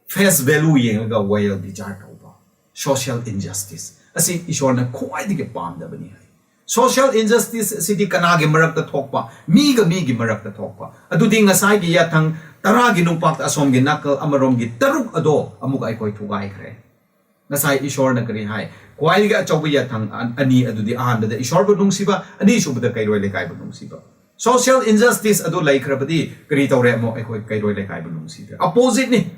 Face value ꯌꯦꯡꯂꯒ ꯋꯥꯌꯦꯜ ꯕꯤꯆꯥꯔ ꯇꯧꯕ, social injustice꯫ ꯑꯁꯤ ꯏꯁꯣꯔꯅ ꯈ꯭ꯋꯥꯏꯗꯒꯤ ꯄꯥꯝꯗꯕꯅꯤ ꯍꯥꯏ꯫ Social injustice ꯑꯁꯤꯗꯤ ꯀꯅꯥꯒꯤ ꯃꯔꯛꯇ ꯊꯣꯛꯄ? ꯃꯤꯒ ꯃꯤꯒꯤ ꯃꯔꯛꯇ ꯊꯣꯛꯄ꯫ ꯑꯗꯨꯗꯤ ꯉꯁꯥꯏꯒꯤ ꯌꯥꯊꯪ ꯇꯔꯥꯒꯤ ꯅꯨꯡꯄꯥꯛꯇ ꯑꯁꯣꯝꯒꯤ ꯅꯥꯀꯜ ꯑꯃꯔꯣꯝꯒꯤ ꯇꯔꯨꯛ ꯑꯗꯣ ꯑꯃꯨꯛ ꯑꯩꯈꯣꯏ ꯊꯨꯒꯥꯏꯈ꯭ꯔꯦ꯫ ꯉꯁꯥꯏ ꯏꯁꯣꯔꯅ ꯀꯔꯤ ꯍꯥꯏ? ꯈ꯭ꯋꯥꯏꯗꯒꯤ ꯑꯆꯧꯕ ꯌꯥꯊꯪ ꯑ-, ꯑꯅꯤ ꯑꯗꯨꯗꯤ, ꯑꯍꯥꯟꯕꯗ ꯏꯁꯣꯔꯕꯨ ꯅꯨꯡꯁꯤꯕ, ꯑꯅꯤꯁꯨꯕꯗ ꯀꯩꯔꯣꯏ ꯂꯩꯀꯥꯏꯕꯨ ꯅꯨꯡꯁꯤꯕ꯫ Social injustice ꯑꯗꯨ ꯂꯩꯈ꯭ꯔꯕꯗꯤ ꯀꯔꯤ ꯇꯧꯔꯦ? ꯑꯃꯨꯛ ꯑꯩꯈꯣꯏ ꯀꯩꯔꯣꯏ ꯂꯩꯀꯥꯏꯕꯨ ꯅꯨꯡꯁꯤꯗ꯭ꯔꯦ꯫ Oppositeꯅꯤ꯫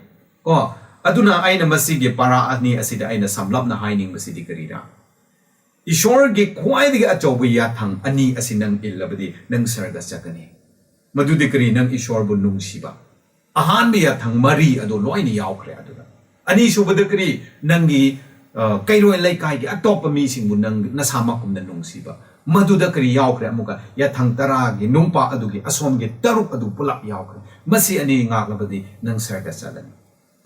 ꯀꯣ, ꯑꯗꯨꯅ ꯑꯩꯅ ꯃꯁꯤꯒꯤ ꯄꯥꯔꯥ ꯑꯅꯤ ꯑꯁꯤꯗ ꯑꯩꯅ ꯁꯝꯂꯞꯅ ꯍꯥꯏꯅꯤꯡꯕꯁꯤꯗꯤ ꯀꯔꯤꯔꯥ? ꯏꯁꯣꯔꯒꯤ ꯈ꯭ꯋꯥꯏꯗꯒꯤ ꯑꯆꯧꯕ ꯌꯥꯊꯪ ꯑꯅꯤ ꯑꯁꯤ ꯅꯪ ꯏꯜꯂꯕꯗꯤ ꯅꯪ ꯁꯔꯒ ꯆꯠꯀꯅꯤ꯫ ꯃꯗꯨꯗꯤ ꯀꯔꯤ? ꯅꯪ ꯏꯁꯣꯔꯕꯨ ꯅꯨꯡꯁꯤꯕ꯫ ꯑꯍꯥꯟꯕ ꯌꯥꯊꯪ ꯃꯔꯤ ꯑꯗꯨ ꯂꯣꯏꯅ ꯌꯥꯎꯈ꯭ꯔꯦ ꯑꯗꯨꯗ꯫ ꯑꯅꯤꯁꯨꯕꯗ ꯀꯔꯤ? ꯅꯪꯒꯤ, ꯑ, ꯀꯩꯔꯣꯏ ꯂꯩꯀꯥꯏꯒꯤ ꯑꯇꯣꯞꯄ ꯃꯤꯁꯤꯡꯕꯨ ꯅꯪ ꯅꯁꯥꯃꯛꯀꯨꯝꯅ ꯅꯨꯡꯁꯤꯕ꯫ ꯃꯗꯨꯗ ꯀꯔꯤ ꯌꯥꯎꯈ꯭ꯔꯦ? ꯑꯃꯨꯛꯀ ꯌꯥꯊꯪ ꯇꯔꯥꯒꯤ ꯅꯨꯡꯄꯥ ꯑꯗꯨꯒꯤ ꯑꯁꯣꯝꯒꯤ ꯇꯔꯨꯛ ꯑꯗꯨ ꯄꯨꯂꯞ ꯌꯥꯎꯈ꯭ꯔꯦ꯫ ꯃꯁꯤ ꯑꯅꯤ ꯉꯥꯛꯂꯕꯗꯤ ꯅꯪ ꯁꯔꯒ ꯆꯠꯂꯅꯤ꯫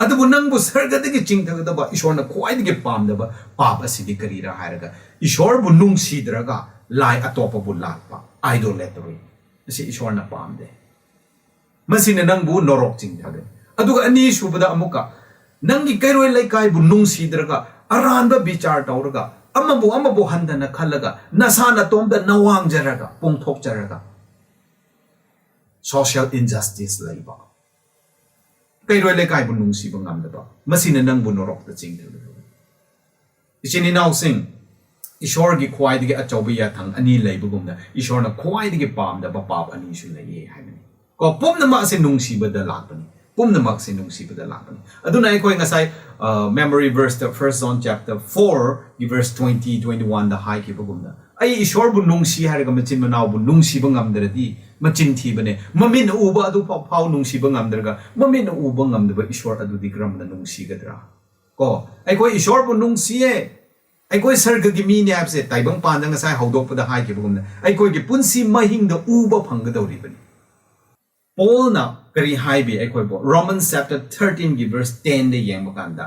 ꯑꯗꯨꯕꯨ ꯅꯪꯕꯨ ꯁꯔꯒꯗꯒꯤ ꯆꯤꯡꯊꯒꯗꯕ, ꯏꯁꯣꯔꯅ ꯈ꯭ꯋꯥꯏꯗꯒꯤ ꯄꯥꯝꯗꯕ ꯄꯥꯞ ꯑꯁꯤꯗꯤ ꯀꯔꯤꯔꯥ ꯍꯥꯏꯔꯒ, ꯏꯁꯣꯔꯕꯨ ꯅꯨꯡꯁꯤꯗ꯭ꯔꯒ ꯂꯥꯏ ꯑꯇꯣꯞꯄꯕꯨ ꯂꯥꯠꯄ, idolatry꯫ ꯃꯁꯤ ꯏꯁꯣꯔꯅ ꯄꯥꯝꯗꯦ꯫ ꯃꯁꯤꯅ ꯅꯪꯕꯨ ꯅꯣꯔꯣꯛ ꯆꯤꯡꯊꯒꯅꯤ꯫ ꯑꯗꯨꯒ ꯑꯅꯤꯁꯨꯕꯗ ꯑꯃꯨꯛꯀ, ꯅꯪꯒꯤ ꯀꯩꯔꯣꯏ ꯂꯩꯀꯥꯏꯕꯨ ꯅꯨꯡꯁꯤꯗ꯭ꯔꯒ, ꯑꯔꯥꯟꯕ ꯕꯤꯆꯥꯔ ꯇꯧꯔꯒ, ꯑꯃꯕꯨ ꯑꯃꯕꯨ ꯍꯟꯊꯅ ꯈꯜꯂꯒ, ꯅꯁꯥ ꯅꯇꯣꯝꯇ ꯅꯋꯥꯡꯖꯔꯒ, ꯄꯣꯡꯊꯣꯛꯆꯔꯒ, social injustice ꯂꯩꯕ, ꯀꯩꯔꯣꯏ ꯂꯩꯀꯥꯏꯕꯨ ꯅꯨꯡꯁꯤꯕ ꯉꯝꯗꯕ, ꯃꯁꯤꯅ ꯅꯪꯕꯨ ꯅꯣꯔꯣꯛꯇ ꯆꯤꯡꯊꯒꯗꯕꯅꯤ꯫ ꯏꯆꯤꯟ ꯏꯅꯥꯎꯁꯤꯡ, ꯏꯁꯣꯔꯒꯤ ꯈ꯭ꯋꯥꯏꯗꯒꯤ ꯑꯆꯧꯕ ꯌꯥꯊꯪ ꯑꯅꯤ ꯂꯩꯕꯒꯨꯝꯅ, ꯏꯁꯣꯔꯅ ꯈ꯭ꯋꯥꯏꯗꯒꯤ ꯄꯥꯝꯗꯕ ꯄꯥꯞ ꯑꯅꯤꯁꯨ ꯂꯩꯌꯦ ꯍꯥꯏꯕꯅꯤ꯫ ꯀꯣ, ꯄꯨꯝꯅꯃꯛ ꯑꯁꯤ ꯅꯨꯡꯁꯤꯕꯗ ꯂꯥꯛꯄꯅꯤ꯫ ꯄꯨꯝꯅꯃꯛ ꯑꯁꯤ ꯅꯨꯡꯁꯤꯕꯗ ꯂꯥꯛꯄꯅꯤ꯫ ꯑꯗꯨꯅ ꯑꯩꯈꯣꯏ ꯉꯁꯥꯏ, ꯑ, memory verseꯇ First John chapter fourꯒꯤ verse twenty, twenty-oneꯗ ꯍꯥꯏꯈꯤꯕꯒꯨꯝꯅ, "ꯑꯩ ꯏꯁꯣꯔꯕꯨ ꯅꯨꯡꯁꯤ ꯍꯥꯏꯔꯒ ꯃꯆꯤꯟ ꯃꯅꯥꯎꯕꯨ ꯅꯨꯡꯁꯤꯕ ꯉꯝꯗ꯭ꯔꯗꯤ ꯃꯆꯤꯟ ꯊꯤꯕꯅꯦ꯫ ꯃꯃꯤꯠꯅ ꯎꯕ ꯑꯗꯨ ꯐꯥꯎ, ꯐꯥꯎ ꯅꯨꯡꯁꯤꯕ ꯉꯝꯗ꯭ꯔꯒ, ꯃꯃꯤꯠꯅ ꯎꯕ ꯉꯝꯗꯕ ꯏꯁꯣꯔ ꯑꯗꯨꯗꯤ ꯀꯔꯝꯅ ꯅꯨꯡꯁꯤꯒꯗ꯭ꯔꯥ?" ꯀꯣ, ꯑꯩꯈꯣꯏ ꯏꯁꯣꯔꯕꯨ ꯅꯨꯡꯁꯤꯌꯦ, ꯑꯩꯈꯣꯏ ꯁꯔꯒꯒꯤ ꯃꯤꯅꯦ ꯍꯥꯏꯕꯁꯦ ꯇꯥꯏꯕꯪꯄꯥꯟꯗ ꯉꯁꯥꯏ ꯍꯧꯗꯣꯛꯄꯗ ꯍꯥꯏꯈꯤꯕꯒꯨꯝꯅ ꯑꯩꯈꯣꯏꯒꯤ ꯄꯨꯟꯁꯤ ꯃꯍꯤꯡꯗ ꯎꯕ ꯐꯪꯒꯗꯧꯔꯤꯕꯅꯤ꯫ ꯄꯣꯜꯅ ꯀꯔꯤ ꯍꯥꯏꯕꯤ ꯑꯩꯈꯣꯏꯕꯨ? Romans chapter thirteenꯒꯤ verse tenꯗ ꯌꯦꯡꯕ ꯀꯥꯟꯗ,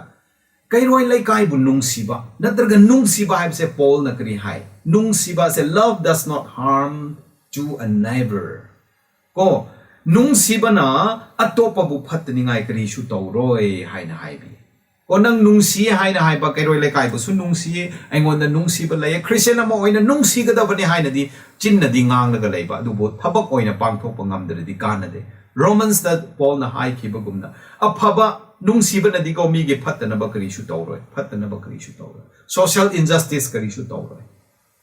ꯀꯩꯔꯣꯏ ꯂꯩꯀꯥꯏꯕꯨ ꯅꯨꯡꯁꯤꯕ, ꯅꯠꯇ꯭ꯔꯒ ꯅꯨꯡꯁꯤꯕ ꯍꯥꯏꯕꯁꯦ ꯄꯣꯜꯅ ꯀꯔꯤ ꯍꯥꯏ? ꯅꯨꯡꯁꯤꯕ ꯑꯁꯦ, "Love does not harm to a neighbor." ꯀꯣ, ꯅꯨꯡꯁꯤꯕꯅ ꯑꯇꯣꯞꯄꯕꯨ ꯐꯠꯇꯅꯤꯡꯉꯥꯏ ꯀꯔꯤꯁꯨ ꯇꯧꯔꯣꯏ ꯍꯥꯏꯅ ꯍꯥꯏꯕꯤ꯫ ꯀꯣ, ꯅꯪ ꯅꯨꯡꯁꯤ ꯍꯥꯏꯅ ꯍꯥꯏꯕ, ꯀꯩꯔꯣꯏ ꯂꯩꯀꯥꯏꯕꯨꯁꯨ ꯅꯨꯡꯁꯤ, ꯑꯩꯉꯣꯟꯗ ꯅꯨꯡꯁꯤꯕ ꯂꯩꯌꯦ, ꯈ꯭ꯔꯤꯁꯇꯤꯌꯥꯟ ꯑꯃ ꯑꯣꯏꯅ ꯅꯨꯡꯁꯤꯒꯗꯕꯅꯤ ꯍꯥꯏꯅꯗꯤ ꯆꯤꯟꯅꯗꯤ ꯉꯥꯡꯂꯒ ꯂꯩꯕ, ꯑꯗꯨꯕꯨ ꯊꯕꯛ ꯑꯣꯏꯅ ꯄꯥꯡꯊꯣꯛꯄ ꯉꯝꯗ꯭ꯔꯗꯤ ꯀꯥꯟꯅꯗꯦ꯫ ꯔꯣꯃꯟꯁꯇ ꯄꯣꯜꯅ ꯍꯥꯏꯈꯤꯕꯒꯨꯝꯅ, ꯑꯐꯕ ꯅꯨꯡꯁꯤꯕꯅꯗꯤꯀꯣ ꯃꯤꯒꯤ ꯐꯠꯇꯅꯕ ꯀꯔꯤꯁꯨ ꯇꯧꯔꯣꯏ, ꯐꯠꯇꯅꯕ ꯀꯔꯤꯁꯨ ꯇꯧꯔꯣꯏ, ꯁꯣꯁꯤꯌꯦꯜ ꯏꯟꯖꯁꯇꯤꯁ ꯀꯔꯤꯁꯨ ꯇꯧꯔꯣꯏ꯫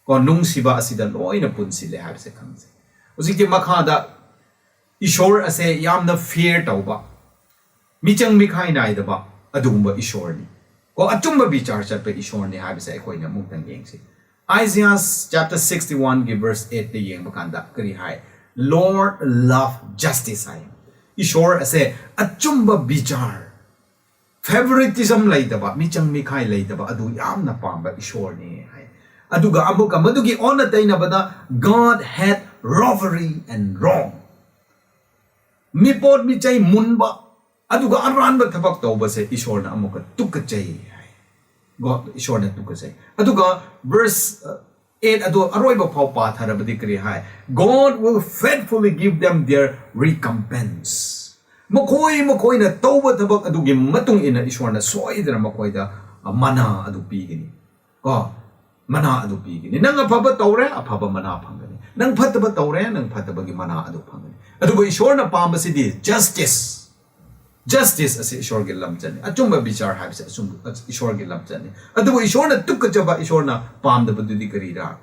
ꯀꯣ, ꯅꯨꯡꯁꯤꯕ ꯑꯁꯤꯗ ꯂꯣꯏꯅ ꯄꯨꯟꯁꯤꯜꯂꯦ ꯍꯥꯏꯕꯁꯦ ꯈꯪꯖꯩ꯫ ꯍꯧꯖꯤꯛꯇꯤ ꯃꯈꯥꯗ ꯏꯁꯣꯔ ꯑꯁꯦ ꯌꯥꯝꯅ ꯐꯤꯌꯔ ꯇꯧꯕ, ꯃꯤꯆꯪ ꯃꯤꯈꯥꯏ ꯅꯥꯏꯗꯕ ꯑꯗꯨꯒꯨꯝꯕ ꯏꯁꯣꯔꯅꯤ꯫ ꯀꯣ, ꯑꯆꯨꯝꯕ ꯕꯤꯆꯥꯔ ꯆꯠꯄ ꯏꯁꯣꯔꯅꯤ ꯍꯥꯏꯕꯁꯦ ꯑꯩꯈꯣꯏꯅ ꯑꯃꯨꯛꯇꯪ ꯌꯦꯡꯁꯤ꯫ Isaiah chapter sixty-one ꯒꯤ verse eight ꯇ ꯌꯦꯡꯕ ꯀꯥꯟꯗ ꯀꯔꯤ ꯍꯥꯏ? "Lord love justice" ꯍꯥꯏ꯫ ꯏꯁꯣꯔ ꯑꯁꯦ ꯑꯆꯨꯝꯕ ꯕꯤꯆꯥꯔ, ꯐꯦꯚꯣꯔꯤꯇꯤꯖꯝ ꯂꯩꯇꯕ, ꯃꯤꯆꯪ ꯃꯤꯈꯥꯏ ꯂꯩꯇꯕ, ꯑꯗꯨ ꯌꯥꯝꯅ ꯄꯥꯝꯕ ꯏꯁꯣꯔꯅꯤ ꯍꯥꯏ꯫ ꯑꯗꯨꯒ ꯑꯃꯨꯛꯀ ꯃꯗꯨꯒꯤ ꯑꯣꯟꯅ ꯇꯩꯅꯕꯗ, "God hate robbery and wrong", ꯃꯤꯄꯣꯠ ꯃꯤꯆꯩ ꯃꯨꯟꯕ, ꯑꯗꯨꯒ ꯑꯔꯥꯟꯕ ꯊꯕꯛ ꯇꯧꯕꯁꯦ ꯏꯁꯣꯔꯅ ꯑꯃꯨꯛꯀ ꯇꯨꯀꯠꯆꯩ ꯍꯥꯏ꯫ God, ꯏꯁꯣꯔꯅ ꯇꯨꯀꯠꯆꯩ꯫ ꯑꯗꯨꯒ verse eight ꯑꯗꯨ ꯑꯔꯣꯏꯕ ꯐꯥꯎ ꯄꯥꯊꯔꯕꯗꯤ ꯀꯔꯤ ꯍꯥꯏ? "God will faithfully give them their recompense." ꯃꯈꯣꯏ ꯃꯈꯣꯏꯅ ꯇꯧꯕ ꯊꯕꯛ ꯑꯗꯨꯒꯤ ꯃꯇꯨꯡ ꯏꯟꯅ ꯏꯁꯣꯔꯅ ꯁꯣꯏꯗꯅ ꯃꯈꯣꯏꯗ, ꯑ, ꯃꯅꯥ ꯑꯗꯨ ꯄꯤꯒꯅꯤ꯫ ꯀꯣ, ꯃꯅꯥ ꯑꯗꯨ ꯄꯤꯒꯅꯤ꯫ ꯅꯪ ꯑꯐꯕ ꯇꯧꯔꯦ, ꯑꯐꯕ ꯃꯅꯥ ꯐꯪꯒꯅꯤ꯫ ꯅꯪ ꯐꯠꯇꯕ ꯇꯧꯔꯦ, ꯅꯪ ꯐꯠꯇꯕꯒꯤ ꯃꯅꯥ ꯑꯗꯨ ꯐꯪꯒꯅꯤ꯫ ꯑꯗꯨꯕꯨ ꯏꯁꯣꯔꯅ ꯄꯥꯝꯕꯁꯤꯗꯤ justice꯫ Justice ꯑꯁꯤ ꯏꯁꯣꯔꯒꯤ ꯂꯝꯆꯠꯅꯤ꯫ ꯑꯆꯨꯝꯕ ꯕꯤꯆꯥꯔ ꯍꯥꯏꯕꯁꯤ ꯑꯆꯨꯝꯕ, ꯏꯁꯣꯔꯒꯤ ꯂꯝꯆꯠꯅꯤ꯫ ꯑꯗꯨꯕꯨ ꯏꯁꯣꯔꯅ ꯇꯨꯀꯠꯆꯕ, ꯏꯁꯣꯔꯅ ꯄꯥꯝꯗꯕꯗꯨꯗꯤ ꯀꯔꯤꯔꯥ?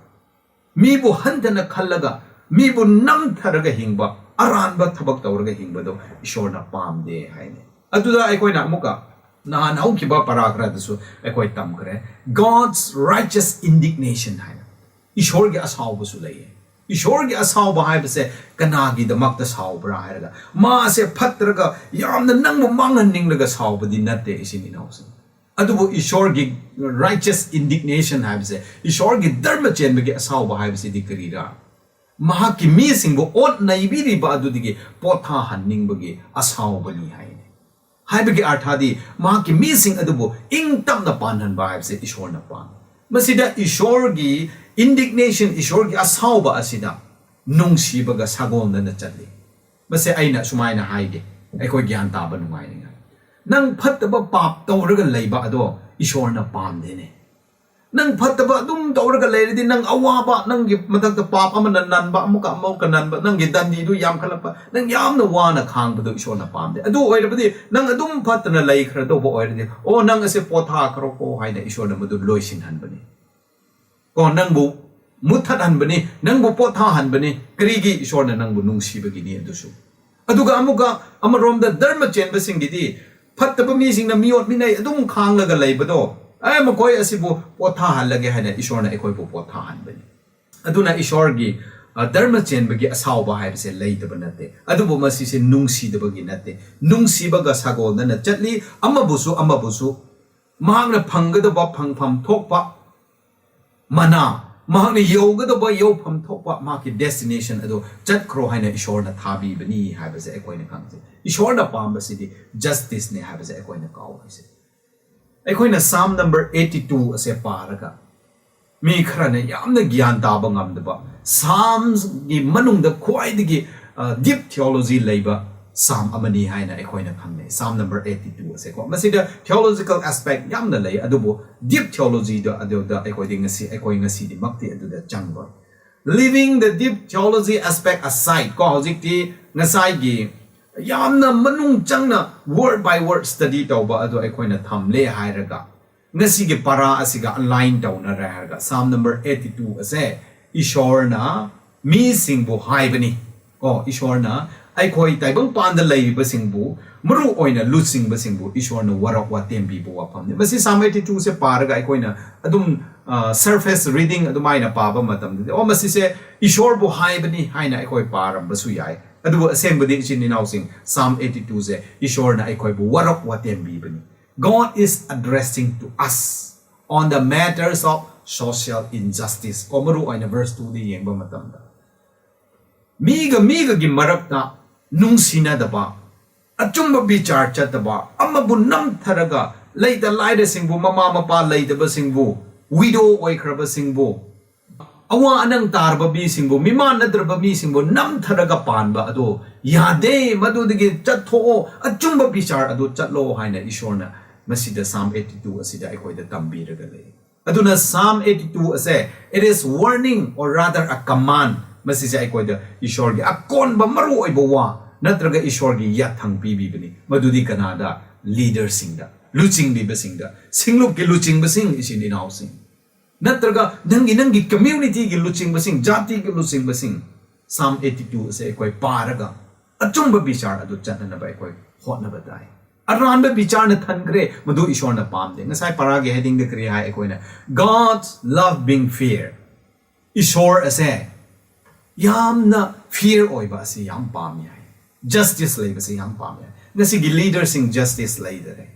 ꯃꯤꯕꯨ ꯍꯟꯊꯅ ꯈꯜꯂꯒ, ꯃꯤꯕꯨ ꯅꯝꯊꯔꯒ ꯍꯤꯡꯕ, ꯑꯔꯥꯟꯕ ꯊꯕꯛ ꯇꯧꯔꯒ ꯍꯤꯡꯕꯗꯣ ꯏꯁꯣꯔꯅ ꯄꯥꯝꯗꯦ ꯍꯥꯏꯅꯤ꯫ ꯑꯗꯨꯗ ꯑꯩꯈꯣꯏꯅ ꯑꯃꯨꯛꯀ ꯅꯍꯥꯟ ꯍꯧꯈꯤꯕ ꯄꯔꯥ ꯈꯔꯗꯁꯨ ꯑꯩꯈꯣꯏ ꯇꯝꯈ꯭ꯔꯦ, "God's righteous indignation" ꯍꯥꯏꯅ꯫ ꯏꯁꯣꯔꯒꯤ ꯑꯁꯥꯎꯕꯁꯨ ꯂꯩꯌꯦ꯫ ꯏꯁꯣꯔꯒꯤ ꯑꯁꯥꯎꯕ ꯍꯥꯏꯕꯁꯦ ꯀꯅꯥꯒꯤꯗꯃꯛꯇ ꯁꯥꯎꯕ꯭ꯔꯥ ꯍꯥꯏꯔꯒ, ꯃꯥꯁꯦ ꯐꯠꯇ꯭ꯔꯒ ꯌꯥꯝꯅ ꯅꯪꯕꯨ ꯃꯥꯡꯍꯟꯅꯤꯡꯂꯒ ꯁꯥꯎꯕꯗꯤ ꯅꯠꯇꯦ, ꯏꯆꯤꯟ ꯏꯅꯥꯎꯁꯤꯡ꯫ ꯑꯗꯨꯕꯨ ꯏꯁꯣꯔꯒꯤ righteous indignation ꯍꯥꯏꯕꯁꯦ, ꯏꯁꯣꯔꯒꯤ ꯙꯔꯃ ꯆꯦꯟꯕꯒꯤ ꯑꯁꯥꯎꯕ ꯍꯥꯏꯕꯁꯤꯗꯤ ꯀꯔꯤꯔꯥ? ꯃꯍꯥꯛꯀꯤ ꯃꯤꯁꯤꯡꯕꯨ ꯑꯣꯠ ꯅꯩꯕꯤꯔꯤꯕ ꯑꯗꯨꯗꯒꯤ ꯄꯣꯊꯥꯍꯟꯅꯤꯡꯕꯒꯤ ꯑꯁꯥꯎꯕꯅꯤ ꯍꯥꯏꯅꯤ꯫ ꯍꯥꯏꯕꯒꯤ ꯑꯔꯊꯗꯤ, ꯃꯍꯥꯛꯀꯤ ꯃꯤꯁꯤꯡ ꯑꯗꯨꯕꯨ ꯏꯪ ꯇꯞꯅ ꯄꯥꯟꯍꯟꯕ ꯍꯥꯏꯕꯁꯦ ꯏꯁꯣꯔꯅ ꯄꯥꯝꯃꯤ꯫ ꯃꯁꯤꯗ ꯏꯁꯣꯔꯒꯤ indignation, ꯏꯁꯣꯔꯒꯤ ꯑꯁꯥꯎꯕ ꯑꯁꯤꯗ ꯅꯨꯡꯁꯤꯕꯒ ꯁꯥꯒꯣꯟꯅꯅ ꯆꯠꯂꯤ꯫ ꯃꯁꯦ ꯑꯩꯅ ꯁꯨꯃꯥꯏꯅ ꯍꯥꯏꯒꯦ, ꯑꯩꯈꯣꯏ ꯒ꯭ꯌꯥꯟ ꯇꯥꯕ ꯅꯨꯡꯉꯥꯏꯅꯤꯡꯉꯥꯏ꯫ ꯅꯪ ꯐꯠꯇꯕ ꯄꯥꯞ ꯇꯧꯔꯒ ꯂꯩꯕ ꯑꯗꯣ ꯏꯁꯣꯔꯅ ꯄꯥꯝꯗꯦꯅꯦ꯫ ꯅꯪ ꯐꯠꯇꯕ ꯑꯗꯨꯝ ꯇꯧꯔꯒ ꯂꯩꯔꯗꯤ, ꯅꯪ ꯑꯋꯥꯕ, ꯅꯪꯒꯤ ꯃꯊꯛꯇ ꯄꯥꯞ ꯑꯃꯅ ꯅꯟꯕ, ꯑꯃꯨꯛꯀ ꯑꯃꯨꯛꯀ ꯅꯟꯕ, ꯅꯪꯒꯤ ꯗꯟꯗꯤꯗꯨ ꯌꯥꯝꯈꯠꯂꯛꯄ, ꯅꯪ ꯌꯥꯝꯅ ꯋꯥꯅ ꯈꯥꯡꯕꯗꯣ ꯏꯁꯣꯔꯅ ꯄꯥꯝꯗꯦ꯫ ꯑꯗꯨ ꯑꯣꯏꯔꯕꯗꯤ ꯅꯪ ꯑꯗꯨꯝ ꯐꯠꯇꯅ ꯂꯩꯈ꯭ꯔꯗꯧꯕ ꯑꯣꯏꯔꯗꯤ, "ꯑꯣ, ꯅꯪ ꯑꯁꯦ ꯄꯣꯊꯥꯈ꯭ꯔꯣꯀꯣ" ꯍꯥꯏꯅ ꯏꯁꯣꯔꯅ ꯃꯗꯨ ꯂꯣꯏꯁꯤꯟꯍꯟꯕꯅꯤ꯫ ꯀꯣ, ꯅꯪꯕꯨ ꯃꯨꯠꯊꯠꯍꯟꯕꯅꯤ, ꯅꯪꯕꯨ ꯄꯣꯊꯥꯍꯟꯕꯅꯤ꯫ ꯀꯔꯤꯒꯤ? ꯏꯁꯣꯔꯅ ꯅꯪꯕꯨ ꯅꯨꯡꯁꯤꯕꯒꯤꯅꯤ ꯑꯗꯨꯁꯨ꯫ ꯑꯗꯨꯒ ꯑꯃꯨꯛꯀ ꯑꯃꯔꯣꯝꯗ ꯙꯔꯃ ꯆꯦꯟꯕꯁꯤꯡꯒꯤꯗꯤ, ꯐꯠꯇꯕ ꯃꯤꯁꯤꯡꯅ ꯃꯤꯑꯣꯠ ꯃꯤꯅꯩ ꯑꯗꯨꯝ ꯈꯥꯡꯂꯒ ꯂꯩꯕꯗꯣ, "ꯑꯦ, ꯃꯈꯣꯏ ꯑꯁꯤꯕꯨ ꯄꯣꯊꯥꯍꯜꯂꯒꯦ" ꯍꯥꯏꯅ ꯏꯁꯣꯔꯅ ꯑꯩꯈꯣꯏꯕꯨ ꯄꯣꯊꯥꯍꯟꯕꯅꯤ꯫ ꯑꯗꯨꯅ ꯏꯁꯣꯔꯒꯤ, ꯑ, ꯙꯔꯃ ꯆꯦꯟꯕꯒꯤ ꯑꯁꯥꯎꯕ ꯍꯥꯏꯕꯁꯦ ꯂꯩꯇꯕ ꯅꯠꯇꯦ꯫ ꯑꯗꯨꯕꯨ ꯃꯁꯤꯁꯦ ꯅꯨꯡꯁꯤꯗꯕꯒꯤ ꯅꯠꯇꯦ꯫ ꯅꯨꯡꯁꯤꯕꯒ ꯁꯥꯒꯣꯟꯅꯅ ꯆꯠꯂꯤ, ꯑꯃꯕꯨꯁꯨ ꯑꯃꯕꯨꯁꯨ꯫ ꯃꯍꯥꯛꯅ ꯐꯪꯒꯗꯕ ꯐꯪꯐꯝ ꯊꯣꯛꯄ ꯃꯅꯥ, ꯃꯍꯥꯛꯅ ꯌꯧꯒꯗꯕ ꯌꯧꯐꯝ ꯊꯣꯛꯄ ꯃꯍꯥꯛꯀꯤ destination ꯑꯗꯨ ꯆꯠꯈ꯭ꯔꯣ ꯍꯥꯏꯅ ꯏꯁꯣꯔꯅ ꯊꯥꯕꯤꯕꯅꯤ ꯍꯥꯏꯕꯁꯦ ꯑꯩꯈꯣꯏꯅ ꯈꯪꯖꯩ꯫ ꯏꯁꯣꯔꯅ ꯄꯥꯝꯕꯁꯤꯗꯤ justiceꯅꯦ ꯍꯥꯏꯕꯁꯦ ꯑꯩꯈꯣꯏꯅ ꯀꯥꯎꯔꯣꯏꯁꯦ꯫ ꯑꯩꯈꯣꯏꯅ Psalm number eighty two ꯑꯁꯦ ꯄꯥꯔꯒ, ꯃꯤ ꯈꯔꯅ ꯌꯥꯝꯅ ꯒ꯭ꯌꯥꯟ ꯇꯥꯕ ꯉꯝꯗꯕ, Psalmsꯒꯤ ꯃꯅꯨꯡꯗ ꯈ꯭ꯋꯥꯏꯗꯒꯤ, ꯑ, deep theology ꯂꯩꯕ Psalm ꯑꯃꯅꯤ ꯍꯥꯏꯅ ꯑꯩꯈꯣꯏꯅ ꯈꯪꯅꯩ, Psalm number eighty two ꯑꯁꯦꯀꯣ꯫ ꯃꯁꯤꯗ theological aspect ꯌꯥꯝꯅ ꯂꯩ, ꯑꯗꯨꯕꯨ deep theologyꯗ ꯑꯗꯨꯗ ꯑꯩꯈꯣꯏꯗꯤ ꯉꯁꯤ, ꯑꯩꯈꯣꯏ ꯉꯁꯤꯗꯤꯃꯛꯇꯤ ꯑꯗꯨꯗ ꯆꯪꯂꯣꯏ꯫ Leaving the deep theology aspect aside ꯀꯣ, ꯍꯧꯖꯤꯛꯇꯤ ꯉꯁꯥꯏꯒꯤ ꯌꯥꯝꯅ ꯃꯅꯨꯡ ꯆꯪꯅ word by word study ꯇꯧꯕ ꯑꯗꯨ ꯑꯩꯈꯣꯏꯅ ꯊꯝꯂꯦ ꯍꯥꯏꯔꯒ, ꯉꯁꯤꯒꯤ ꯄꯔꯥ ꯑꯁꯤꯒ align ꯇꯧꯅꯔꯦ ꯍꯥꯏꯔꯒ, Psalm number eighty two ꯑꯁꯦ ꯏꯁꯣꯔꯅ ꯃꯤꯁꯤꯡꯕꯨ ꯍꯥꯏꯕꯅꯤ꯫ ꯀꯣ, ꯏꯁꯣꯔꯅ ꯑꯩꯈꯣꯏ ꯇꯥꯏꯕꯪꯄꯥꯟꯗ ꯂꯩꯔꯤꯕꯁꯤꯡꯕꯨ, ꯃꯔꯨ ꯑꯣꯏꯅ ꯂꯨꯆꯤꯡꯕꯁꯤꯡꯕꯨ ꯏꯁꯣꯔꯅ ꯋꯥꯔꯧ ꯋꯥꯇꯦꯝꯕꯤꯕ ꯋꯥꯐꯝꯅꯤ꯫ ꯃꯁꯤ Psalm eighty twoꯁꯦ ꯄꯥꯔꯒ ꯑꯩꯈꯣꯏꯅ ꯑꯗꯨꯝ, ꯑ, surface reading ꯑꯗꯨꯃꯥꯏꯅ ꯄꯥꯕ ꯃꯇꯝꯗꯗꯤ, "ꯑꯣ, ꯃꯁꯤꯁꯦ ꯏꯁꯣꯔꯕꯨ ꯍꯥꯏꯕꯅꯤ" ꯍꯥꯏꯅ ꯑꯩꯈꯣꯏ ꯄꯥꯔꯝꯕꯁꯨ ꯌꯥꯏ꯫ ꯑꯗꯨꯕꯨ ꯑꯁꯦꯡꯕꯗꯤ, ꯏꯆꯤꯟ ꯏꯅꯥꯎꯁꯤꯡ, Psalm eighty twoꯁꯦ ꯏꯁꯣꯔꯅ ꯑꯩꯈꯣꯏꯕꯨ ꯋꯥꯔꯧ ꯋꯥꯇꯦꯝꯕꯤꯕꯅꯤ꯫ God is addressing to us on the matters of social injustice꯫ ꯀꯣ, ꯃꯔꯨ ꯑꯣꯏꯅ verse twoꯗ ꯌꯦꯡꯕ ꯃꯇꯝꯗ, ꯃꯤꯒ ꯃꯤꯒꯒꯤ ꯃꯔꯛꯇ ꯅꯨꯡꯁꯤꯅꯗꯕ, ꯑꯆꯨꯝꯕ ꯕꯤꯆꯥꯔ ꯆꯠꯇꯕ, ꯑꯃꯕꯨ ꯅꯝꯊꯔꯒ, ꯂꯩꯇ ꯂꯥꯏꯔꯁꯤꯡꯕꯨ, ꯃꯃꯥ ꯃꯄꯥ ꯂꯩꯇꯕꯁꯤꯡꯕꯨ, widow ꯑꯣꯏꯈ꯭ꯔꯕꯁꯤꯡꯕꯨ, ꯑꯋꯥ ꯑꯅꯪ ꯇꯥꯔꯕ ꯃꯤꯁꯤꯡꯕꯨ, ꯃꯤꯃꯥꯟꯅꯗ꯭ꯔꯕ ꯃꯤꯁꯤꯡꯕꯨ ꯅꯝꯊꯔꯒ ꯄꯥꯟꯕ ꯑꯗꯣ ꯌꯥꯗꯦ, ꯃꯗꯨꯗꯒꯤ ꯆꯠꯊꯣꯛꯑꯣ, ꯑꯆꯨꯝꯕ ꯕꯤꯆꯥꯔ ꯑꯗꯨ ꯆꯠꯂꯣ ꯍꯥꯏꯅ ꯏꯁꯣꯔꯅ ꯃꯁꯤꯗ Psalm eighty two ꯑꯁꯤꯗ ꯑꯩꯈꯣꯏꯗ ꯇꯝꯕꯤꯔꯒ ꯂꯩ꯫ ꯑꯗꯨꯅ Psalm eighty two ꯑꯁꯦ, it is warning or rather a command꯫ ꯃꯁꯤꯁꯦ ꯑꯩꯈꯣꯏꯗ ꯏꯁꯣꯔꯒꯤ ꯑꯀꯣꯟꯕ ꯃꯔꯨꯑꯣꯏꯕ ꯋꯥ ꯅꯠꯇ꯭ꯔꯒ ꯏꯁꯣꯔꯒꯤ ꯌꯥꯊꯪ ꯄꯤꯕꯤꯕꯅꯤ꯫ ꯃꯗꯨꯗꯤ ꯀꯅꯥꯗ? ꯂꯤꯗꯔꯁꯤꯡꯗ, ꯂꯨꯆꯤꯡꯂꯤꯕꯁꯤꯡꯗ, ꯁꯤꯡꯂꯨꯞꯀꯤ ꯂꯨꯆꯤꯡꯕꯁꯤꯡ, ꯏꯆꯤꯟ ꯏꯅꯥꯎꯁꯤꯡ, ꯅꯠꯇ꯭ꯔꯒ ꯅꯪꯒꯤ, ꯅꯪꯒꯤ ꯀꯝꯃ꯭ꯌꯨꯅꯤꯇꯤꯒꯤ ꯂꯨꯆꯤꯡꯕꯁꯤꯡ, ꯖꯥꯇꯤꯒꯤ ꯂꯨꯆꯤꯡꯕꯁꯤꯡ꯫ Psalm eighty two ꯑꯁꯦ ꯑꯩꯈꯣꯏ ꯄꯥꯔꯒ ꯑꯆꯨꯝꯕ ꯕꯤꯆꯥꯔ ꯑꯗꯨ ꯆꯠꯅꯅꯕ ꯑꯩꯈꯣꯏ ꯍꯣꯠꯅꯕ ꯇꯥꯏ꯫ ꯑꯔꯥꯟꯕ ꯕꯤꯆꯥꯔꯅ ꯊꯟꯈ꯭ꯔꯦ, ꯃꯗꯨ ꯏꯁꯣꯔꯅ ꯄꯥꯝꯗꯦ꯫ ꯉꯁꯥꯏ ꯄꯔꯥꯒꯤ ꯍꯦꯗꯤꯡꯗ ꯀꯔꯤ ꯍꯥꯏ? ꯑꯩꯈꯣꯏꯅ God's love being fair꯫ ꯏꯁꯣꯔ ꯑꯁꯦ ꯌꯥꯝꯅ ꯐꯤꯌꯔ ꯑꯣꯏꯕ ꯑꯁꯤ ꯌꯥꯝ ꯄꯥꯝꯃꯤ ꯍꯥꯏ꯫ ꯖꯁꯇꯤꯁ ꯂꯩꯕꯁꯤ ꯌꯥꯝ ꯄꯥꯝꯃꯤ ꯍꯥꯏ꯫ ꯉꯁꯤꯒꯤ ꯂꯤꯗꯔꯁꯤꯡ ꯖꯁꯇꯤꯁ ꯂꯩꯗꯔꯦ꯫